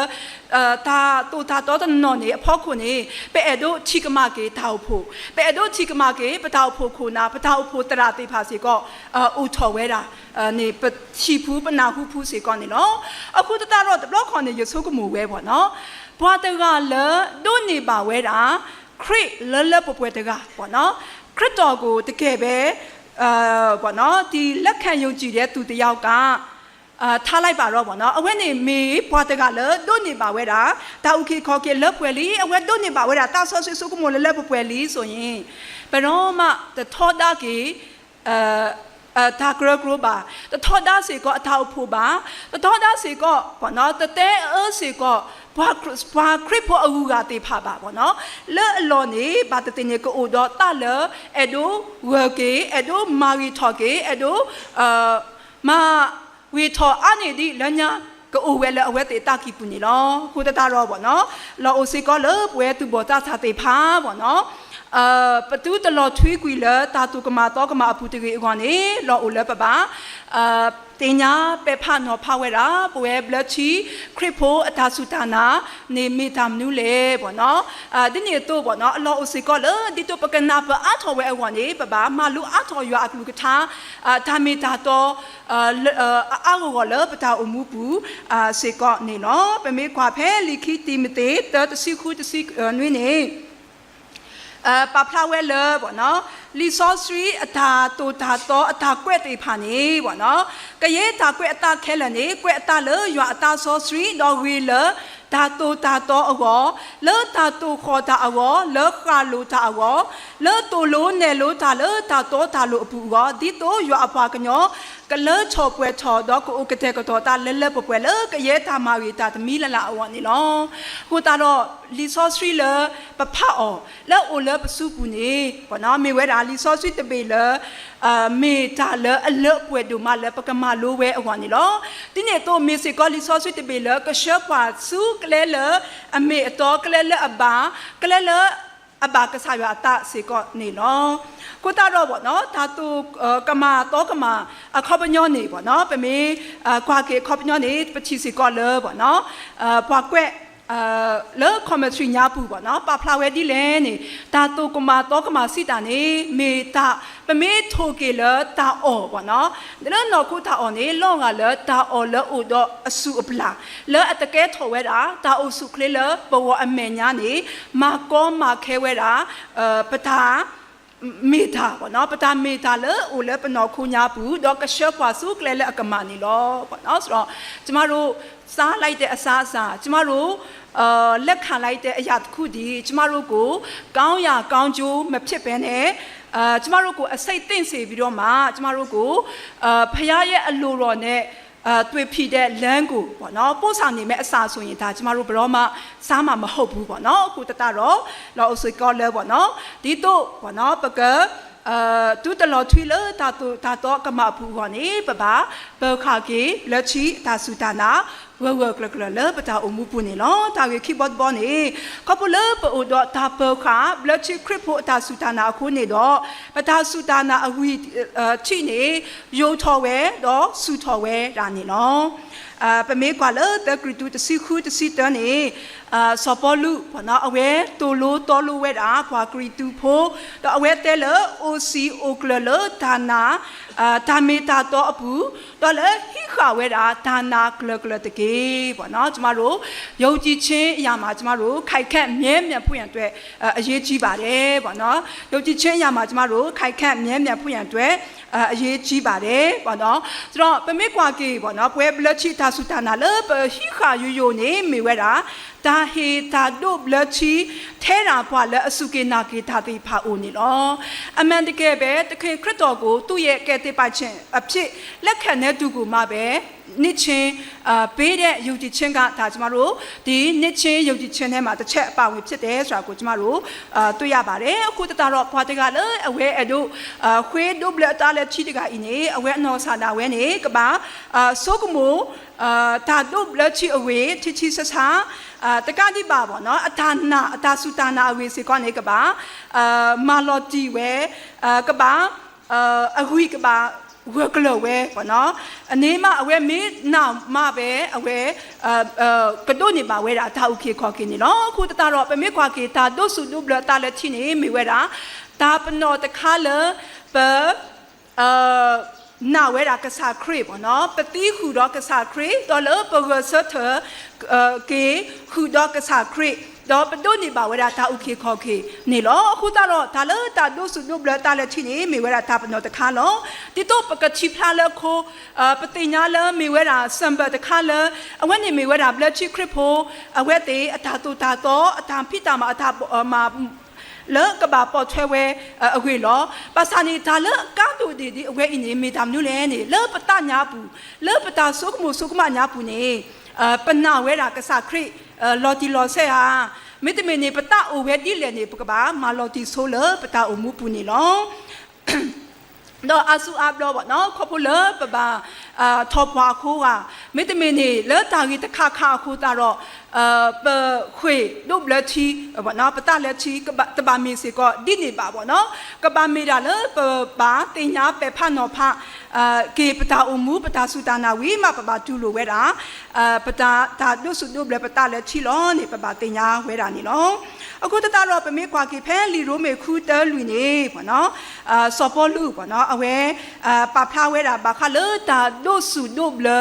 တၢ်သိၣ်တၢ်သီတနီၤန့ၣ် အဖီခိၣ်န့ၣ် ပအဲၣ်ဒိးထံၣ်ကမၣ်က့ၤတၢ်အိၣ်ဖှိၣ်, ပအဲၣ်ဒိးထံၣ်ကမၣ်က့ၤ ပတၢ်အိၣ်ဖှိၣ်ခိၣ်နၢ် ပတၢ်အိၣ်ဖှိၣ်သရၣ်သ့ၣ်တဖၣ်စ့ၢ်ကီး အိၣ်ထီၣ်ဝဲဒၣ်န့ၣ် ပထံၣ်ဖူ ပနၢ်ဟူဖူစ့ၢ်ကီးန့ၣ်လီၤ. အဃိသတးဒီးတဘျီခီန့ၣ် ယဆိကမိၣ်ဝဲပေါ့နော်, ပှၤတဂၤလၢဒိးန့ၢ်ဘၣ်ဝဲဒၣ် ခရံာ်လၢလၢပှဲၤပှဲၤတဂၤပေါ့နော်, ခရံာ်တီၢ်ကိုတကယ်ပဲ ပေါ့နော်, ဒီလက်ခံယုံကြည်တဲ့သူတစ်ယောက်က ထားလိုက်ပါတော့ပေါ့နော်, အဝဲန့ၣ်မ့ၢ်ပှၤတဂၤလၢဒိးန့ၢ်ဘၣ်ဝဲဒၣ် တၢ်အုၣ်က့ၤခီၣ်က့ၤလၢပှဲၤလံ, အဝဲဒိးန့ၢ်ဘၣ်ဝဲဒၣ် သးစီဆှံဆိကမိၣ်လၢလၢပှဲၤပှဲၤလံဆိုရင်, ဘယ်တော့မှတထီဒါက့ၤ တၢ်ကရၢကရိဘၣ်, တထီဒါစ့ၢ်ကီးအတၢ်အိၣ်ဖှိၣ်ဘၣ်, တထီဒါစ့ၢ်ကီး ပေါ့နော်, တတဲအၢစ့ၢ်ကီး ပှၤခရံာ်ဖိအဂုၤအဂၤသ့ၣ်တဖၣ်ဘၣ်ပေါ့နော်, လၢအလီၢ်န့ၣ် ဘၣ်သ့ၣ်သ့ၣ်န့ၣ် ကအိၣ်ဒီးသးလၢ အဲၣ်ဒိးဂၢၢ်က့ၤ, အဲၣ်ဒိးမၤဂ့ၤထီၣ်က့ၤ, အဲၣ်ဒိး မၤဂ့ၤထီၣ်အါန့ၢ်ဒံးလၢညါ ကအိၣ်ဝဲလၢအဝဲသ့ၣ်အသးကံၢ်ပူၤန့ၣ်လီၤ. အဃိသတးဒီးပေါ့နော်, လီၤအိၣ်စ့ၢ်ကီးလၢပဝဲသူၣ်ဘီၣ်သးစၢ်သ့ၣ်တဖၣ်ပေါ့နော်, ပသုတလီၤထွံကွံာ်လၢတၢ်သူၣ်ကမၣ်သီကမၣ်အပူၤတဂ့ၤအဂီၢ်န့ၣ် လီၤအိၣ်လၢပဘၣ် သ့ၣ်ညါပဲာ်ဖးနီၤဖးဝဲဒၣ် ပဝဲဘျၢထံခရံာ်ဖိအတၢ်စူၢ်တၢ်နာ်န့ၣ်မ့ၢ်တၢ်မနုၤလဲၣ်ပေါ့နော်. ဒ်န့ၣ်အသိးပေါ့နော်, အလီၢ်အိၣ်စ့ၢ်ကီးလၢ ဒ်သိးပကနၢ်ပၢၢ်အါထီၣ်ဝဲအဂီၢ်န့ၣ် ပဘၣ်မၤလိအါထီၣ်ယွၤအကလုၢ်ကထါ တၢ်မ့ၢ်တၢ်တီ အအါဂီၢ်ဂီၢ်လၢပတၢ်အိၣ်မူပူၤစ့ၢ်ကီးန့ၣ်လီၤ. ပမ့ၢ်ကွၢ်ဖဲလံာ်ခံတံၤမသ့း သၢ တဆံဃု တဆံနွံန့ၣ် ပာ်ဖျါဝဲလၢ လံာ်စီဆှံအတၢ်သိၣ်တၢ်သီအတၢ်ကွဲးသ့ၣ်တဖၣ်န့ၣ် ကယဲၢ်တၢ်ကွဲးအသးခဲလၢာ်န့ၣ် ကွဲးအသးလၢယွၤအသးစီဆှံ ဒီးဂ့ၤလၢတၢ်သိၣ်တၢ်သီအဂီၢ်, လၢတၢ်သိၣ်ဃီၣ်တၢ်အဂီၢ်, လၢဃၣ်လိၤတၢ်အဂီၢ်, လၢသိၣ်လိနဲၣ်လိတၢ်လၢတၢ်တီတၢ်လိၤအပူၤအဂီၢ်, ဒ်သိးယွၤအပှၤကညီ ကလၢထီၣ်ပှဲၤထီၣ် ဒီးကအိၣ်ကတဲာ်ကတီၤသးလၢလၢပှဲၤပှဲၤ လၢကယဲၢ်တၢ်မၤဂ့ၤတၢ်တမံၤလၢ်လၢ်အဂီၢ်န့ၣ်လီၤ. အဃိသတးဒီး လံာ်စီဆှံလၢပဖးအီၤ လၢအအိၣ်လၢပစုပူၤန့ၣ် မ့ၢ်ဝဲဒၣ်လံာ်စီဆှံတဘ့ၣ်လၢ မ့ၢ်တၢ်လၢအလၢအပှဲၤဒိၣ်မးလၢပကမၤလိဝဲအဂီၢ်န့ၣ်လီၤ. ဒ်န့ၣ်အသိးမ့ၢ်စ့ၢ်ကီးလံာ်စီဆှံတဘ့ၣ်လၢ ကဆှၢပှၤဆူကျဲလၢအမ့ၢ်အတီ ကျဲလၢအဘၣ်, ကျဲလၢအဘၣ်ကစၢ်ယွၤအသးစ့ၢ်ကီးန့ၣ်လီၤ. အဃိသတးဒီး တၢ်သိၣ် ကမၣ်သီကမၣ်အခီပညီန့ၣ် ပမ့ၢ်ကွၢ်က့ၤအခီပညီန့ၣ် ပထံၣ်စ့ၢ်ကီးလၢ ပှၤကွဲး လၢ commentary ညါပူၤ ပာ်ဖျါဝဲဒ်လဲၣ်န့ၣ် တၢ်သိၣ်ကမၣ်သီကမၣ်စံးတၢ်န့ၣ် မ့ၢ်တၢ် ပမ့ၢ်ထိၣ်က့ၤလၢတၢ်အီၣ် လၢနီၢ်ခိတၢ်အီၣ်န့ၣ် လီၤဂာ်လၢတၢ်အီၣ်လၢအိၣ်ဒီးအစုၣ်အပျၢ် လၢအတကဲထီၣ်ဝဲဒၣ် တၢ်အိၣ်ဆူၣ်အိၣ်ချ့လၢပဂီၢ်အမဲာ်ညါန့ၣ် မၤကီမၤခဲဝဲဒၣ် ပတၢ် မ့ၢ်တၢ် ပတၢ်မ့ၢ်တၢ်လၢအိၣ်လၢပနီၢ်ခိညါပူၤ ဒီးကဆှၢပှၤဆူကျဲလၢအကမၣ်န့ၣ်လီၤ. ဆိုတော့ ကျမတို့ စားလိုက်တဲ့အစားအစာ ကျမတို့ လက်ခံလိုက်တဲ့အရာတစ်ခုသည် ကျမတို့ကို ကောင်းရာကောင်းကျိုးမဖြစ်ဘဲနဲ့ ကျမတို့ကို အဆိပ်သင့်စေပြီးတော့မှ ကျမတို့ကို ဘုရားရဲ့အလိုတော်နဲ့ သွေဖီတဲ့လမ်းကို ပေါ့နော် ပို့ဆောင်နေမယ့်အစာဆိုရင် ဒါ ကျမတို့ ဘယ်တော့မှ စားမှာမဟုတ်ဘူး ပေါ့နော်. အဃိသတးဒီး လီၤအိၣ်စ့ၢ်ကီးလၢ ပေါ့နော် ဒ်သိး ပေါ့နော် ပက ဒူတလီၤထွံလၢတၢ်သိၣ်တၢ်သီကမၣ်အပူၤအဂီၢ်န့ၣ် ပဘၣ်ပၢၤဃာ်က့ၤ ဘျၢထံအတၢ်စူၢ်တၢ်နာ် ဂၢၢ်ဂၢၢ်ကျၢၤကျၢၤလၢပတၢ်အိၣ်မူပူၤန့ၣ်လီၤ. တၢ်ဂ့ၢ်ခံဘီတဘီန့ၣ် ခီဖျိလၢပအိၣ်ဒီးတၢ်ပၢၤဃာ် ဘျၢထံခရံာ်ဖိအတၢ်စူၢ်တၢ်နာ်အဃိန့ၣ်ဒီး ပတၢ်စူၢ်တၢ်နာ်အဝံၤထံးန့ၣ် ယိာ်ထီၣ်ဝဲ ဒီးစူၢ်ထီၣ်ဝဲဒၣ်န့ၣ်လီၤ. ပမ့ၢ်ကွၢ်လၢ သၢကရံၣ်သူး တဆံဃု တဆံတၢန့ၣ် စီၤပီလူး အဝဲသိၣ်လိသီလိဝဲဒၣ် ပှၤကရံၣ်သူးဖိ ဒီးအဝဲတဲလၢ အိၣ်စံာ်အိၣ်ကျၢၤလၢတၢ်နာ် တၢ်မ့ၢ်တၢ်တီအပူၤ ဒီးလၢဟံးဃာ်ဝဲဒၣ် တၢ်နာ်ကျၢၤကျၢၤတက့ၢ် ပေါ့နော်. ကျမတို့ ယုံကြည်ခြင်းအရာမှာ ကျမတို့ ခိုင်ခံ့မြဲမြံဖို့ရန်အတွက် အရေးကြီးပါတယ် ပေါ့နော်. ယုံကြည်ခြင်းအရာမှာ ကျမတို့ ခိုင်ခံ့မြဲမြံဖို့ရန်အတွက် အရေးကြီးပါတယ် ပေါ့နော်. ဆိုတော့ ပမ့ၢ်ကွၢ်က့ၤ ပေါ့နော် ပဝဲဘျၢထံအတၢ်စူၢ်တၢ်နာ်လၢ ပဟံးဃာ်ယိာ်ယိာ်န့ၣ် မ့ၢ်ဝဲဒၣ် တၢ်ဟ့ၣ်တၢ်ဒိးဘျၢထံ ထဲဒၣ်ပှၤလၢအစူၢ်က့ၤနာ်က့ၤတၢ်သ့ၣ်တဖၣ်အအိၣ်န့ၣ်လီၤ. အမှန်တကယ်ပဲ သခင်ခရစ်တော်ကို သူ့ရဲ့ကယ်တင်ပိုင်ခြင်းအဖြစ် လက်ခံတဲ့သူကိုမှပဲ နှစ်ချင်း ပေးတဲ့ယုံကြည်ခြင်းက ဒါ ကျမတို့ ဒီနှစ်ချင်းယုံကြည်ခြင်းထဲမှာ တစ်ချက်အပါအဝင်ဖြစ်တယ်ဆိုတာကို ကျမတို့ တွေ့ရပါတယ်. အဃိသတးဒီး ပှၤတဂၤလၢအဝဲအဲၣ်ဒိး ဃ့ဒိးဘျၢအတၢ်လၢထံတဂၤအံၤန့ၣ် အဝဲအနီၢ်ကစၢ်ဒၣ်ဝဲန့ၣ် ကဘၣ် ဆိကမိၣ် တၢ်ဒိးဘျၢထံအဂ့ၢ် ထံထံဆးဆး တကးဒံးဘၣ် ပေါ့နော် အတၢ်နာ် အတၢ်စူၢ်တၢ်နာ်အဂ့ၢ်စ့ၢ်ကီးန့ၣ် ကဘၣ် မၤလီၤတံၢ်ဝဲ ကဘၣ် အဂံၢ်ကဘၣ်ဂၢၢ်ကျၢၤဝဲ ပေါ့နော်. အန့ၣ်မး အဝဲမ့ၢ်နာ်မးပဲ အဝဲ ကဒိးန့ၢ်ဘၣ်ဝဲဒၣ်တၢ်အုၣ်က့ၤခီၣ်က့ၤန့ၣ်လီၤ. အဃိသတးဒီး ပမ့ၢ်ကွၢ်က့ၤ တၢ်ဒိးဆူၣ်ဒိးဘျၢအတၢ်လၢထံန့ၣ် မ့ၢ်ဝဲဒၣ် တၢ်ပနီၣ်တခါလၢ ပ နာ်ဝဲဒၣ်ကစၢ်ခရံာ် ပေါ့နော်. ပသံဃုာ်ဒီးကစၢ်ခရံာ် ဒီးလၢပဂဲၤဆၢထၢၣ် က့ၤဃုာ်ဒီးကစၢ်ခရံာ် ဒီးပဒိးန့ၢ်ဘၣ်ဝဲဒၣ်တၢ်အုၣ်က့ၤခီၣ်က့ၤန့ၣ်လီၤ. အဃိသတးဒီး တၢ်လၢတၢ်ဒိးဆူၣ်ဒိးဘျၢတၢ်လၢထံန့ၣ် မ့ၢ်ဝဲဒၣ်တၢ်ပနီၣ်တခါလီၤ. ဒ်သိးပကထံၣ်ဖျါလၢအခိ ပသ့ၣ်ညါလၢမ့ၢ်ဝဲဒၣ် စၢၢ်ဘၢၣ်တခါလၢ အဝဲန့ၣ်မ့ၢ်ဝဲဒၣ်ဘျၢထံခရံာ်ဖိ အဝဲသ့ၣ်အတၢ်သိၣ်တၢ်သီ အတၢ်ဖံးတၢ်မၤ အတၢ်မၤ လၢကဘၣ်ပိာ်ထွဲဝဲအဂ့ၢ်လီၤ. ဘၣ်ဆၣ်န့ၣ် တၢ်လၢအကါဒိၣ်ဒံးဒံးအဝဲအံၤန့ၣ် မ့ၢ်တၢ်မနုၤလဲၣ်န့ၣ် လၢပသးညါပူၤ လၢပတၢ်ဆိကမိၣ်ဆိကမးညါပူၤန့ၣ် ပနာ်ဝဲဒၣ်ကစၢ်ခရံာ် လီၤတံၢ်လီၤဆဲးဧါ, မ့တမ့ၢ်န့ၣ် ပသးအိၣ်ဝဲဒ်လဲၣ်န့ၣ် ပကဘၣ်မၤလီၤတံၢ်ဆိလၢပတၢ်အိၣ်မူပူၤန့ၣ်လီၤ. ဒီးအါစုအါဘျီ ပေါ့နော် ခီဖျိလၢပဘၣ် ထီၣ်ပှၢ်အဃိဧါ, မ့တမ့ၢ်န့ၣ် လၢတၢ်ဂ့ၢ်တခါခါအဃိသတးဒီး ပဃ့ဒိးဘျၢထံ ပေါ့နော် ပတၢ်လၢထံ တဘၣ်မ့ၢ်စ့ၢ်ကီးဒ်န့ၣ်ဘၣ် ပေါ့နော်. ကဘၣ်မ့ၢ်ဒၣ်လၢပဘၣ်သ့ၣ်ညါပဲာ်ဖးနီၤဖး က့ၤပတၢ်အိၣ်မူ ပတၢ်စူၢ်တၢ်နာ်ဝံၤမး ပဘၣ်တူၢ်လိာ်ဝဲဒၣ် ပတၢ် တၢ်ဒိးဆူၣ်ဒိးဘျၢပတၢ်လၢထံလီၤန့ၣ် ပဘၣ်သ့ၣ်ညါဝဲဒၣ်န့ၣ်လီၤ. အဃိသတးဒီး ပမ့ၢ်ကွၢ်က့ၤဖဲလံာ်ရိမ့ၤဃုတၢလွံၢ်န့ၣ် ပေါ့နော် စီၤပီလူး ပေါ့နော် အဝဲ ပာ်ဖျါဝဲဒၣ်ဘၣ်ဃးလၢတၢ်ဒိးဆူၣ်ဒိးဘျၢ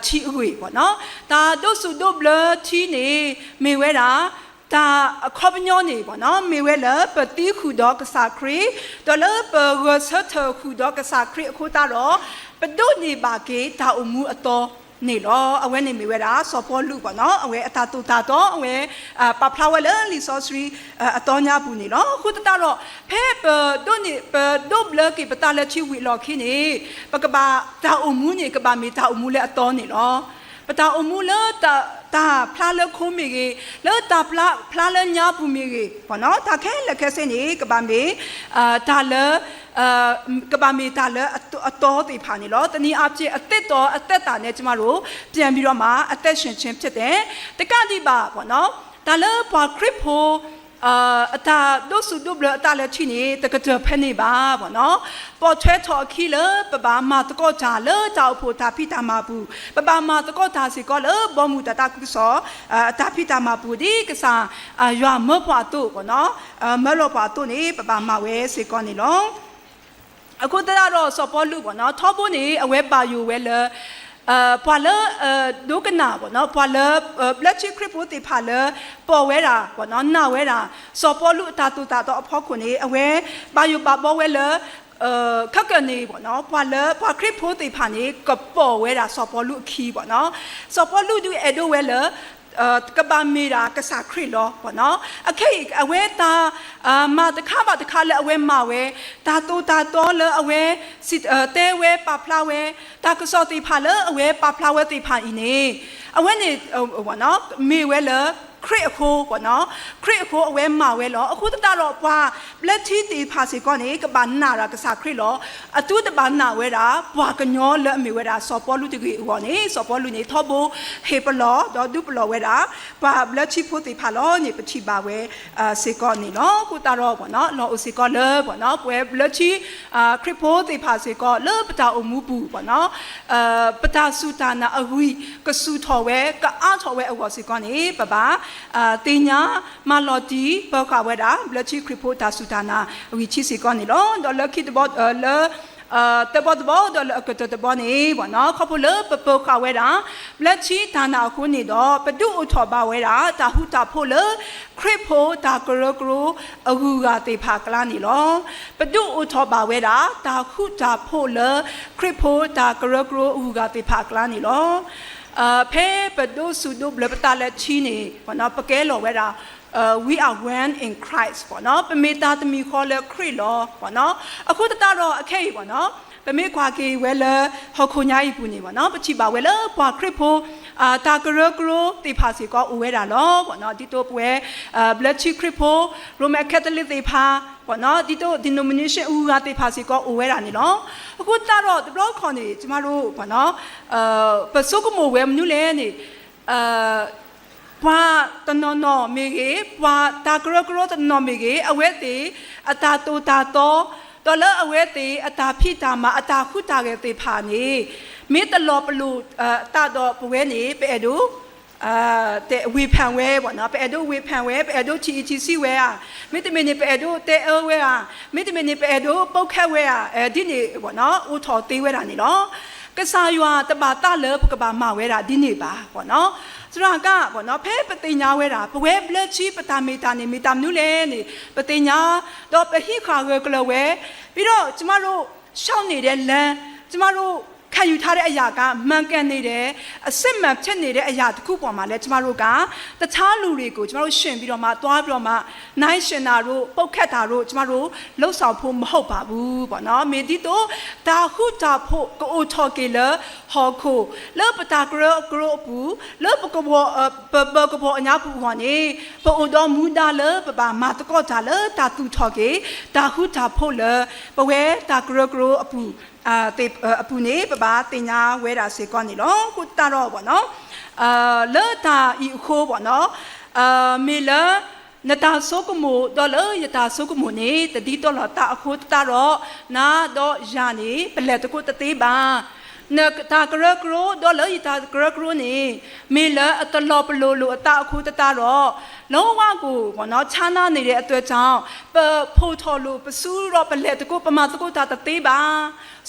ထံအဂ့ၢ် ပေါ့နော်. တၢ်ဒိးဆူၣ်ဒိးဘျၢထံန့ၣ် မ့ၢ်ဝဲဒၣ် တၢ်အခီပညီန့ၣ် မ့ၢ်ဝဲလၢပသံဃုာ်ဒီးကစၢ်ခရံာ်, ဒီးလၢပဂဲၤဆၢထၢၣ်ဃုာ်ဒီးကစၢ်ခရံာ်အဃိသတးဒီး, ပဒိးန့ၢ်ဘၣ်က့ၤတၢ်အိၣ်မူအသီန့ၣ်လီၤ. အဝဲန့ၣ်မ့ၢ်ဝဲဒၣ်စီၤပီလူး အဝဲအတၢ်သိၣ်တၢ်သီ အဝဲပာ်ဖျါဝဲလၢလံာ်စီဆှံအသီညါပူၤန့ၣ်လီၤ. အဃိသတးဒီး ဖဲပဒိးန့ၢ် ပဒိးဘျၢက့ၤပတၢ်လၢထံဝံၤအလီၢ်ခံန့ၣ်, ပကဘၣ်တၢ်အိၣ်မူန့ၣ် ကဘၣ်မ့ၢ်တၢ်အိၣ်မူလၢအသီန့ၣ်လီၤ. ပတၢ်အိၣ်မူလၢ တၢ်ဖျါလၢခိမ့ၢ်ဂ့ၤ, လၢတၢ်ဖျါလၢညါပူၤမ့ၢ်ဂ့ၤ, တၢ်ခဲလၢာ်ခဲဆ့န့ၣ် ကဘၣ်မ့ၢ်တၢ်လၢ ကဘၣ်မ့ၢ်တၢ်လၢအသီသ့ၣ်တဖၣ်န့ၣ်လီၤ. တနံၤအါဖြင့် အသစ်သောအသက်တာနဲ့ ကျမတို့ ပြန်ပြီးတော့မှ အသက်ရှင်ခြင်းဖြစ်တယ်. တကးဒံးဘၣ် တၢ်လၢပှၤခရံာ်ဖိ အတၢ်ဒိးစူၣ်ဒိးဘျၢအတၢ်လၢထံန့ၣ် တကတၢၢ်ဖဲန့ၣ်ဘၣ်. ပိာ်ထွဲထီၣ်အခံလၢ ပဘၣ်မၤသကိးတၢ်လၢတၢ်အိၣ်ဖှိၣ်တၢ်ဖံးတၢ်မၤပူၤ, ပဘၣ်မၤသကိးတၢ်စ့ၢ်ကီးလၢဘီမုၢ်တၢ်သးခုကစီၣ် တၢ်ဖံးတၢ်မၤပူၤ ဒ်ကစၢ်ယွၤမၢပှၤအသိး, မၢလီၤပှၤအသိးန့ၣ် ပဘၣ်မၤဝဲစ့ၢ်ကီးန့ၣ်လီၤ. အဃိသတးဒီးစီၤပီလူး ထီဘိန့ၣ် အဝဲဘၣ်ယိၣ်ဝဲလၢ ပှၤလၢ ဒိကနၣ် ပှၤလၢ ဘျၢထံခရံာ်ဖိသ့ၣ်တဖၣ်လၢ ပိာ်ဝဲဒၣ် နာ်ဝဲဒၣ် စီၤပီလူးအတၢ်သိၣ်တၢ်သီအဖီခိၣ်န့ၣ် အဝဲဘၣ်ယိၣ်ဘၣ်ဘီဝဲလၢ ခဲကနံၣ် ပှၤလၢပှၤခရံာ်ဖိသ့ၣ်တဖၣ်န့ၣ် ကပိာ်ဝဲဒၣ်စီၤပီလူးအခံ စီၤပီလူးဒုးအဲၣ်ဒိးဝဲလၢ ကဘၣ်မ့ၢ်ဒၣ်ကစၢ်ခရံာ်လီၤ. အခဲအံၤ အဝဲတၢ် မၤတခါဘၣ်တခါလၢအဝဲမၤဝဲ, တၢ်သိၣ်တၢ်သီလၢအဝဲ တဲဝဲပာ်ဖျါဝဲ, တၢ်ကစီၣ်သ့ၣ်တဖၣ်လၢအဝဲပာ်ဖျါဝဲသ့ၣ်တဖၣ်အံၤန့ၣ် အဝဲန့ၣ် မ့ၢ်ဝဲလၢ ခရံာ်အဃိ, ခရံာ်အဃိအဝဲမၤဝဲလီၤ. အဃိသတးဒီးပှၤဘျၢထံသ့ၣ်တဖၣ်စ့ၢ်ကီးန့ၣ် ကဘၣ်နာ်ဒၣ်ကစၢ်ခရံာ်လီၤ. အသုတဘၣ်နာ်ဝဲဒၣ် ပှၤကညီလၢအမ့ၢ်ဝဲဒၣ်စီၤပီလူးတဂ့ၤအဂီၢ်န့ၣ် စီၤပီလူးန့ၣ် ထီဘိဟ့ၣ်ပလီၢ် ဒီးဒုးပလီၢ်ဝဲဒၣ် ပှၤဘျၢထံဖိသ့ၣ်တဖၣ်လီၤန့ၣ် ပထံၣ်ဘၣ်ဝဲ စ့ၢ်ကီးန့ၣ်လီၤ. အဃိသတးဒီး လီၤအိၣ်စ့ၢ်ကီးလၢ ပဝဲဘျၢထံ ခရံာ်ဖိသ့ၣ်တဖၣ်စ့ၢ်ကီး လၢပတၢ်အိၣ်မူပူၤ ပတၢ်စူၢ်တၢ်နာ်အဂံၢ် ကစူၢ်ထီၣ်ဝဲ ကအါထီၣ်ဝဲအဂီၢ်စ့ၢ်ကီးန့ၣ် ပဘၣ် သ့ၣ်ညါ မၤလီၤတံၢ် ပၢၤဃာ်ဝဲဒၣ် ဘျၢထံခရံာ်ဖိတၢ်စူၢ်တၢ်နာ်အဂံၢ်ထံးစ့ၢ်ကီးန့ၣ်လီၤ. ဒီးလၢခံတဘီ လၢ သၢဘီတဘီ ဒီးလၢအကတၢၢ်တဘီန့ၣ် ခီဖျိလၢပပၢၤဃာ်ဝဲဒၣ် ဘျၢထံတၢ်နာ်အဃိန့ၣ်ဒီး ပဒုးအိၣ်ထီၣ်ဘၣ်ဝဲဒၣ် တၢ်ဃူတၢ်ဖိးလၢ ခရံာ်ဖိတၢ်ကရၢကရိအဂုၤအဂၤသ့ၣ်တဖၣ်အကျါန့ၣ်လီၤ. ပဒုးအိၣ်ထီၣ်ဘၣ်ဝဲဒၣ် တၢ်ဃူတၢ်ဖိးလၢ ခရံာ်ဖိတၢ်ကရၢကရိအဂုၤအဂၤသ့ၣ်တဖၣ်အကျါန့ၣ်လီၤ. ဖဲပဒိးစူၣ်ဒိးဘျၢပတၢ်လၢထံန့ၣ် ပကဲလီၤဝဲဒၣ် we are one in Christ ပမ့ၢ်တၢ်တမံၤဃီလၢခရံာ်လီၤ. အဃိသတးဒီးအခဲအံၤ ပမ့ၢ်ကွၢ်က့ၤဝဲလၢ ဟီၣ်ခိၣ်ညါအံၤပူၤန့ၣ် ပထံၣ်ဘၣ်ဝဲလၢပှၤခရံာ်ဖိ တၢ်ကရၢကရိသ့ၣ်တဖၣ်စ့ၢ်ကီးအိၣ်ဝဲဒၣ်လီၤ. ဒ်သိးပဝဲ ဘျၢထံခရံာ်ဖိ Roman Catholic သ့ၣ်တဖၣ် ဒ်သိး denomination အဂုၤအဂၤသ့ၣ်တဖၣ်စ့ၢ်ကီးအိၣ်ဝဲဒၣ်န့ၣ်လီၤ. အဃိသတးဒီးတဘျီတခီၣ်န့ၣ် ကျမတို့ ပဆိကမိၣ်ဝဲမနုၤလဲၣ်န့ၣ် ပှၤတနီၤနီၤမ့ၢ်ဂ့ၤ, ပှၤတၢ်ကရၢကရိတနီၤမ့ၢ်ဂ့ၤ, အဝဲသ့ၣ်အတၢ်သိၣ်တၢ်သီ ဒီးလၢအဝဲသ့ၣ်အတၢ်ဖံးတၢ်မၤ အတၢ်ဟူးတၢ်ဂဲၤသ့ၣ်တဖၣ်န့ၣ် မ့ၢ်တလီၤပလိာ်သးဒီးပဝဲန့ၣ် ပအဲၣ်ဒိး တဲဝ့ၤဖးဝဲ, ပအဲၣ်ဒိးဝ့ၤဖးဝဲ, ပအဲၣ်ဒိးထံၣ်အံၤထံၣ်ဆံးဝဲဧါ, မ့တမ့ၢ်န့ၣ် ပအဲၣ်ဒိးတဲအၢဝဲဧါ, မ့တမ့ၢ်န့ၣ် ပအဲၣ်ဒိးပိာ်ခဲဝဲဧါ, ဒ်န့ၣ် အိၣ်ထီၣ်သ့ဝဲဒၣ်န့ၣ်လီၤ. ကစၢ်ယွၤတဘၣ်သးလၢပကဘၣ်မၤဝဲဒၣ်ဒ်န့ၣ်ဘၣ်. သရၣ်က ဖဲပသ့ၣ်ညါဝဲဒၣ် ပဝဲဘျၢထံပတၢ်မ့ၢ်တၢ်န့ၣ် မ့ၢ်တၢ်မနုၤလဲၣ်န့ၣ် ပသ့ၣ်ညါ ဒီးပဟံးဃာ်ဂၢၢ်ကျၢၤဝဲ, ပြီးတော့ ကျမတို့ လျှောက်နေတဲ့လမ်း, ကျမတို့ ခံယူထားတဲ့အရာက မှန်ကန်နေတယ်, အစစ်မှန်ဖြစ်နေတဲ့အရာတစ်ခုပေါ်မှာလည်း ကျမတို့က တခြားလူတွေကို ကျမတို့ ယှဉ်ပြီးတော့မှ သွားပြီးတော့မှ နှိုင်းယှဉ်တာတို့ ပုတ်ခတ်တာတို့ ကျမတို့ လုပ်ဆောင်ဖို့ မဟုတ်ပါဘူးပေါ့နော်. မ့ၢ်ဒ်သိး တၢ်ဃူတၢ်ဖိး ကအိၣ်ထီၣ်က့ၤလၢ ဟီၣ်ခိၣ်, လၢပတၢ်ကရၢကရိအပူၤ, လၢပကဝီၤ, ပဘၢကဝီၤအညါပူၤအဂီၢ်န့ၣ်, ပအိၣ်ဒီးမူဒါလၢ ပဘၣ်မၤသကိးတၢ်လၢ တၢ်သူၣ်ထီၣ်က့ၤ တၢ်ဃူတၢ်ဖိးလၢ ပဝဲတၢ်ကရၢကရိအပူၤ, အပူၤန့ၣ် ပဘၣ်သ့ၣ်ညါဝဲဒၣ်စ့ၢ်ကီးန့ၣ်လီၤ. အဃိသတးဒီး လၢတၢ်အံၤအဃိ မ့ၢ်လၢ နတၢ်ဆိကမိၣ် ဒီးလၢယတၢ်ဆိကမိၣ်န့ၣ် တဒ်သိးလိာ်သးအဃိသတးဒီး နၤဒီးယၤန့ၣ် ပလဲၤသကိးတသ့ဘၣ်. နတၢ်ကရၢကရိ ဒီးလၢယတၢ်ကရၢကရိန့ၣ် မ့ၢ်လၢအတလီၤပလိာ်လိာ်အသးအဃိသတးဒီး လောကကို ပေါ့နော် ခြားနားနေတဲ့အသွဲၣ်ကြောင့် ပဖိးထီၣ်လိာ် ပစုဒီးပလဲၤသကိး ပမၤသကိးတၢ်တသ့ဘၣ်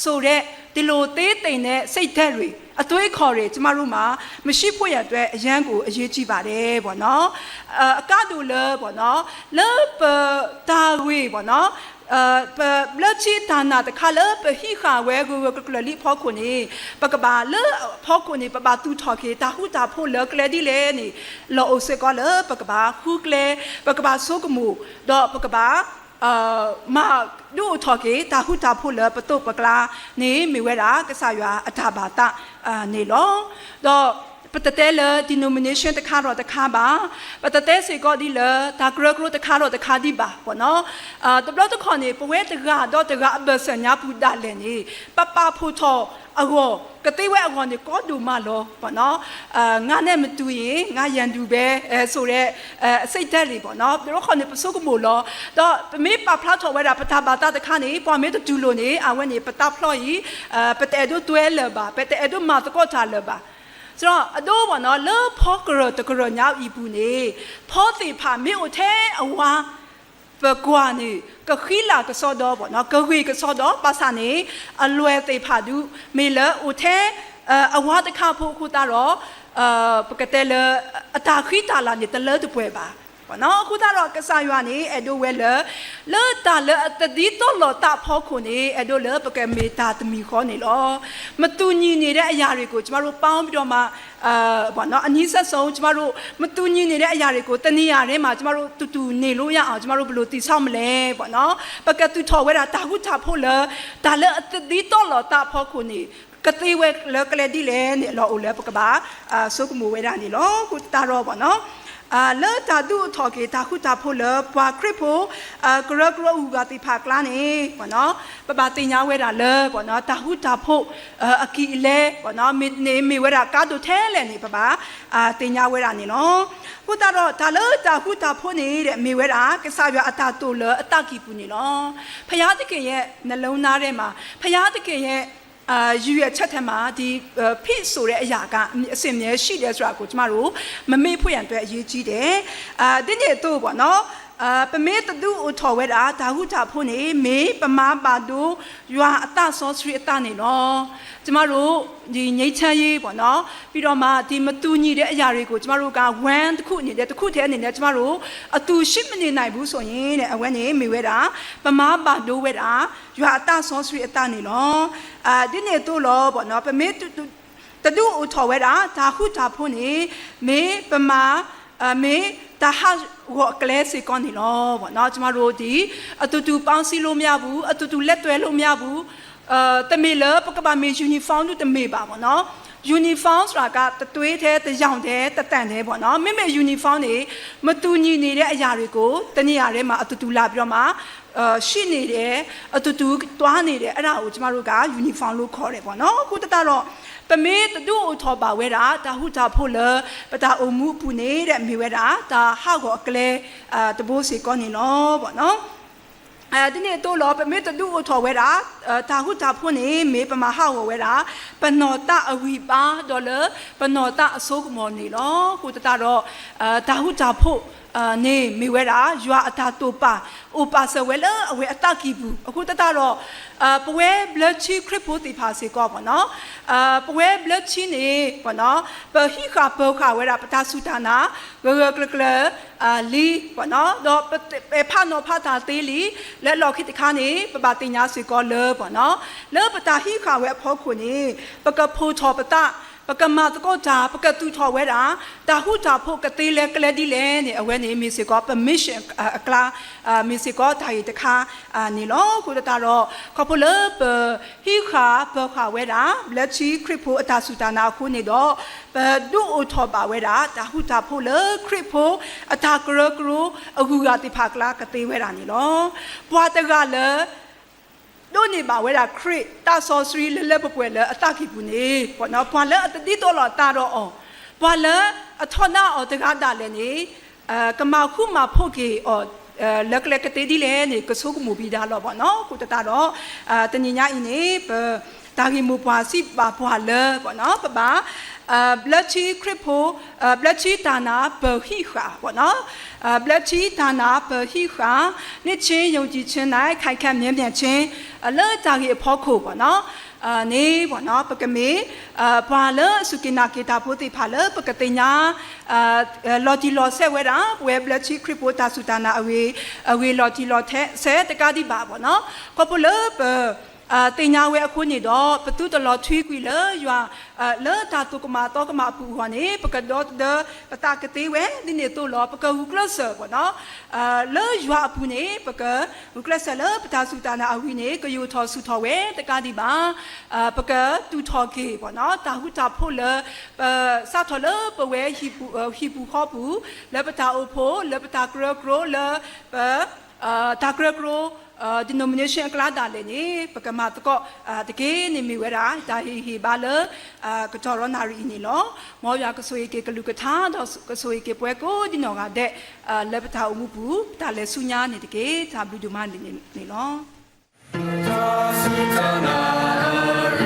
ဆိုတဲ့ ဒီလိုသေးသိမ်တဲ့စိတ်ဓာတ်တွေ အသွေးအခေါ်တွေ ကျမတို့မှာ မရှိဖို့ရန်အတွက် အရမ်းကို အရေးကြီးပါတယ် ပေါ့နော်. အကါဒိၣ်လၢ ပေါ့နော် လၢပတၢ်ဂ့ၢ် ပေါ့နော် ပဘျၢထံတၢ်နာ်တခါလၢ ပဟံးဃာ်ဝဲ ဂၢၢ်ဂၢၢ်ကျၢၤကျၢၤလံအဖီခိၣ်န့ၣ် ပကဘၣ်လၢအဖီခိၣ်န့ၣ် ပဘၣ်သူၣ်ထီၣ်က့ၤ တၢ်ဃူတၢ်ဖိးလၢကျဲဒ်လဲၣ်န့ၣ် လီၤအိၣ်စ့ၢ်ကီးလၢ ပကဘၣ်ဃုကျဲ ပကဘၣ်ဆိကမိၣ် ဒီးပကဘၣ် မၤဒုးအိၣ်ထီၣ်က့ၤ တၢ်ဃူတၢ်ဖိးလၢပသိးပကျါန့ၣ် မ့ၢ်ဝဲဒၣ် ကစၢ်ယွၤအတၢ်ဘၣ်သးန့ၣ်လီၤ. ဒီးပတတဲလၢ denomination တခါဒီးတခါဘၣ်, ပတတဲစ့ၢ်ကီးဒ်လၢ တၢ်ကရၢကရိတခါဒီးတခါဒံးဘၣ် ပေါ့နော်. တဘျီတခီၣ်န့ၣ် ပဝဲတဂၤဒီးတဂၤအဘၢၣ်စၢၤညါပူၤဒၣ်လဲာ်န့ၣ် ပပာ်ဖှိၣ်ထီၣ်အဂီၢ် ကသ့ဝဲအဂီၢ်န့ၣ် ကီဒိၣ်မးလီၤ ပေါ့နော်. ငါနဲ့မတူရင် ငါရန်သူပဲ ဆိုတဲ့ စိတ်ဓာတ်တွေ ပေါ့နော်. တဘျီတခီၣ်န့ၣ် ပဆိကမိၣ်လီၤ. ဒီးပမ့ၢ်ပာ်ဖျါထီၣ်ဝဲဒၣ် ပတၢ်ဘၣ်သးတခါန့ၣ် ပှၤမ့ၢ်တတူၢ်လိာ်န့ၣ် အဝဲန့ၣ် ပတၢ်ဖျီအံၤ ပတအဲၣ်ဒိးတွဲလၢၤဘၣ်, ပတအဲၣ်ဒိးမၤသကိးတၢ်လၢၤဘၣ်. ဆိုတော့ အဒိ ပေါ့နော် လၢဖီကရၢၢ်တကရၢၢ်ညါအံၤအပူၤန့ၣ် ဖီသ့ၣ်ဖးမ့ၢ်အိၣ်ထဲအဝါ ပကွၢ်န့ၣ် ကဃံလၤကစီဒီ ပေါ့နော် ကဂ့ၤကစီဒီ ဘၣ်ဆၣ်န့ၣ် အလွဲၢ်သ့ၣ်ဖးဒုး မ့ၢ်လၢအိၣ်ထဲ အဝါတခါဖိအဃိသတးဒီး ပကတဲလၢ အတၢ်ဃံတၢ်လၤန့ၣ် တလၢတပှဲၤဘၣ် ပေါ့နော်. အဃိသတးဒီး ကစၢ်ယွၤန့ၣ် အဲၣ်ဒိးဝဲလၢ လၢတၢ်လၢအတဒ်သိးလိာ်သးအဖီခိၣ်န့ၣ် အဲၣ်ဒိးလၢပကမ့ၢ်တၢ်တမံၤဃီန့ၣ်လီၤ. မတူညီနေတဲ့ အရာတွေကို ကျမတို့ ပေါင်းပြီးတော့မှ ပေါ့နော် အနီးစပ်ဆုံး ကျမတို့ မတူညီနေတဲ့ အရာတွေကို တစ်နေရာထဲမှာ ကျမတို့ တူတူနေလို့ရအောင် ကျမတို့ ဘယ်လိုတည်ဆောက်မလဲ ပေါ့နော်. ပကသူၣ်ထီၣ်ဝဲဒၣ် တၢ်ဃူတၢ်ဖိးလၢ တၢ်လၢအတဒ်သိးလိာ်သးအဖီခိၣ်န့ၣ် ကသ့ဝဲလၢကျဲဒ်လဲၣ်န့ၣ် အလီၢ်အိၣ်လၢပကဘၣ် ဆိကမိၣ်ဝဲဒၣ်န့ၣ်လီၤ. အဃိသတးဒီး ပေါ့နော် လၢတၢ်ဒုးအိၣ်ထီၣ်က့ၤ တၢ်ဃူတၢ်ဖိးလၢ ပှၤခရံာ်ဖိ ကရၢကရိအဂုၤအဂၤသ့ၣ်တဖၣ်အကျါန့ၣ် ပေါ့နော် ပဘၣ်သ့ၣ်ညါဝဲဒၣ်လၢ ပေါ့နော် တၢ်ဃူတၢ်ဖိး အကံၢ်အလဲ ပေါ့နော် မ့ၢ်န့ၣ်မ့ၢ်ဝဲဒၣ်ကါဒိၣ်ထဲလဲၣ်န့ၣ် ပဘၣ် သ့ၣ်ညါဝဲဒၣ်န့ၣ်လီၤ. အဃိသတးဒီး တၢ်လၢတၢ်ဃူတၢ်ဖိးန့ၣ်ဒီး မ့ၢ်ဝဲဒၣ် ကစၢ်ယွၤအတၢ်တိာ်လၢအသးကံၢ်ပူၤန့ၣ်လီၤ. ဘုရားသခင်ရဲ့ နှလုံးသားထဲမှာ ဘုရားသခင်ရဲ့ ရည်ရွယ်ချက်ထဲမှာ ဒီ ဖြစ်ဆိုတဲ့အရာက အစဉ်အမြဲရှိတယ်ဆိုတာကို ကျမတို့ မမေ့ဖို့ရန်အတွက် အရေးကြီးတယ်။ ဒ်န့ၣ်အသိး ပေါ့နော် ပမ့ၢ်တဒုးအိၣ်ထီၣ်ဝဲဒၣ် တၢ်ဃူတၢ်ဖိးန့ၣ် မ့ၢ်ပမၤဘၣ်ဒိ ယွၤအသးစီဆှံအသးန့ၣ်လီၤ. ကျမတို့ ဒီငြိမ်းချမ်းရေး ပေါ့နော် ပြီးတော့မှ ဒီမတူညီတဲ့အရာတွေကို ကျမတို့က ဝမ်းတစ်ခုအနေနဲ့ တစ်ခုတည်းအနေနဲ့ ကျမတို့ အတူရှိမနေနိုင်ဘူးဆိုရင် အဝဲန့ၣ် မ့ၢ်ဝဲဒၣ် ပမၤဘၣ်ဒိဝဲဒၣ် ယွၤအသးစီဆှံအသးန့ၣ်လီၤ. ဒ်န့ၣ်အသိးလီၤ ပေါ့နော် ပမ့ၢ်တဒုးအိၣ်ထီၣ်ဝဲဒၣ် တၢ်ဃူတၢ်ဖိးန့ၣ် မ့ၢ်ပမၤ မ့ၢ်တၢ်ဟးဂီၤအကျဲစ့ၢ်ကီးန့ၣ်လီၤ ပေါ့နော်. ကျမတို့ ဒီ အတူတူပေါင်းစည်းလို့မရဘူး, အတူတူလက်တွဲလို့မရဘူး, တမ့ၢ်လၢပကဘၣ်မ့ၢ် uniform ဒုတမ့ၢ်ဘၣ် ပေါ့နော်. Uniform ဆိုတာက တစ်သွေးတည်း, တစ်ရောင်တည်း, တစ်သံတည်း ပေါ့နော်. မ့မ့ၢ် uniform န့ၣ် မတူညီနေတဲ့အရာတွေကို တစ်နေရာထဲမှာ အတူတူလာပြီးတော့မှ ရှိနေတယ်, အတူတူသွားနေတယ်, အဲ့ဒါကို ကျမတို့က uniform လို့ခေါ်တယ် ပေါ့နော်. အဃိသတးဒီး ပမ့ၢ်တဒုးအိၣ်ထီၣ်ဘၣ်ဝဲဒၣ် တၢ်ဃူတၢ်ဖိးလၢ ပတၢ်အိၣ်မူအပူၤန့ၣ်ဒီး မ့ၢ်ဝဲဒၣ် တၢ်ဟးဂီၤအကျဲ တဘိစ့ၢ်ကီးန့ၣ်လီၤ ပေါ့နော်. ဒ်န့ၣ်အသိးလီၤ ပမ့ၢ်တဒုးအိၣ်ထီၣ်ဝဲဒၣ် တၢ်ဃူတၢ်ဖိးန့ၣ် မ့ၢ်ပမၤဟးဂီၤဝဲဒၣ် ပနီၢ်သးအဂံၢ်ဘါ ဒီးလၢပနီၢ်သးအစိကမီၤန့ၣ်လီၤ. အဃိသတးဒီး တၢ်ဃူတၢ်ဖိးန့ၣ် မ့ၢ်ဝဲဒၣ် ယွၤအတၢ်တိာ်ပာ် အိၣ်ပာ်စၢၤဝဲလၢအဝဲအသးကံၢ်ပူၤ အဃိသတးဒီး ပဝဲဘျၢထံခရံာ်ဖိသ့ၣ်တဖၣ်စ့ၢ်ကီး ပေါ့နော် ပဝဲဘျၢထံန့ၣ် ပေါ့နော် ပဟံးဃာ်ပၢၤဃာ်ဝဲဒၣ် ပတၢ်စူၢ်တၢ်နာ် ဂၢၢ်ဂၢၢ်ကျၢၤကျၢၤ လံ ပေါ့နော် ဒီးပဖးနီၣ်ဖးတၢ်သ့လံ လၢအလီၢ်ခံတခါန့ၣ် ပဘၣ်သ့ၣ်ညါစ့ၢ်ကီးလၢ ပေါ့နော် လၢပတၢ်ဟံးဃာ်ဝဲအဖီခိၣ်န့ၣ် ပကဖိးထီၣ်ပသး ပကမၤသကိးတၢ် ပကသူၣ်ထီၣ်ဝဲဒၣ် တၢ်ဃူတၢ်ဖိးကသ့လၢကျဲဒ်လဲၣ်န့ၣ် အဝဲန့ၣ် မ့ၢ်စ့ၢ်ကီး ပ mission အကျါ မ့ၢ်စ့ၢ်ကီးတၢ်ဂ့ၢ်တခါန့ၣ်လီၤ. အဃိသတးဒီး ခီဖျိလၢပဟံးဃာ်ပၢၤဃာ်ဝဲဒၣ် ဘျၢထံခရံာ်ဖိအတၢ်စူၢ်တၢ်နာ်အဃိန့ၣ်ဒီး ပဒုးအိၣ်ထီၣ်ဘၣ်ဝဲဒၣ် တၢ်ဃူတၢ်ဖိးလၢခရံာ်ဖိအတၢ်ကရၢကရိအဂုၤအဂၤသ့ၣ်တဖၣ်အကျါကသ့ဝဲဒၣ်န့ၣ်လီၤ. ပှၤတဂၤလၢ ဒိးန့ၢ်ဘၣ်ဝဲဒၣ်ခရံာ်သးစီဆှံလၢလၢပှဲၤပှဲၤလၢအသးကံၢ်ပူၤန့ၣ် ပှၤလၢအတဒ်သိးလိာ်သးဒီးအီၤ, ပှၤလၢအထီဒါအီၤတဂၤဒၣ်လဲာ်န့ၣ် ကမၤဃူမၤဖိးက့ၤအီၤ လၢကျဲကသ့ဒ်လဲၣ်န့ၣ် ကဆိကမိၣ်ဘံၤဒါလီၤ ပေါ့နော်. အဃိသတးဒီး တနံၤညါအံၤန့ၣ် ပ တၢ်ဂ့ၢ်မိၢ်ပှၢ်စံးဘၣ်ပှၤလၢ ပဘၣ် ဘျၢထံခရံာ်ဖိ ဘျၢထံတၢ်နးပၢၢ်ဟံးဃာ် ဘျၢထံတၢ်နးပၢၢ်ဟံးဃာ် နှစ်ချင်းယုံကြည်ခြင်း နဲ့ ခိုင်ခံ့မြဲမြံခြင်း လၢတၢ်ဂ့ၢ်အဖီခိၣ် န့ၣ် ပကမ့ၢ် ပှၤလၢအစူၢ်က့ၤနာ်က့ၤတၢ်ဖိသ့ၣ်တဖၣ်လၢ ပကသ့ၣ်ညါ လီၤတံၢ်လီၤဆဲးဝဲဒၣ် ပဝဲဘျၢထံခရံာ်ဖိတၢ်စူၢ်တၢ်နာ်အဂ့ၢ် အဂ့ၢ်လီၤတံၢ်လီၤဆဲးတကးဒံးဘၣ် ခီဖျိလၢပ သ့ၣ်ညါဝဲအဃိန့ၣ်ဒီး ပသုတလီၤထွံကွံာ်လၢယွၤ လၢတၢ်သိၣ်ကမၣ်သီကမၣ်အပူၤအဂီၢ်န့ၣ် ပကဒီသဒၢပသးကသ့ဝဲ ဒ်န့ၣ်အသိးလီၤ. ပကဂုာ်ကျဲးစၢး လၢယွၤအပူၤန့ၣ် ပကဂုာ်ကျဲးစၢးလၢပတၢ်စူၢ်တၢ်နာ်အဂ့ၢ်န့ၣ် ကယိာ်ထီၣ်ဆူၣ်ထီၣ်ဝဲတကးဒံးဘၣ် ပကသူၣ်ထီၣ်က့ၤ တၢ်ဃူတၢ်ဖိးလၢ ပစးထီၣ်လၢပဝဲ ဟံၣ်ပူၤဃီပူၤ လၢပတၢ်အိၣ်ဖှိၣ် လၢပတၢ်ကရၢကရိ လၢပ တၢ်ကရၢကရိ denomination အကျါဒၣ်လဲာ်န့ၣ် ပကမၤသကိးတက့ၢ်န့ၣ်မ့ၢ်ဝဲဒၣ် တၢ်ဟ့ၣ်ဂံၢ်ဟ့ၣ်ဘါလၢ ကတီၢ်ရီနၣ်ရံၣ်အံၤန့ၣ်လီၤ. မ်ယွၤကဆိၣ်ဂ့ၤက့ၤကလုၢ်ကထါ ဒီးကဆိၣ်ဂ့ၤက့ၤပဝဲကိးဒ်နီၢ်ဂၤဒဲး လၢပတၢ်အိၣ်မူပူၤ ပတၢ်လဲၤဆူညါန့ၣ်တက့ၢ်. တၢ်ဘျုးဒိၣ်မးန့ၣ်လီၤ.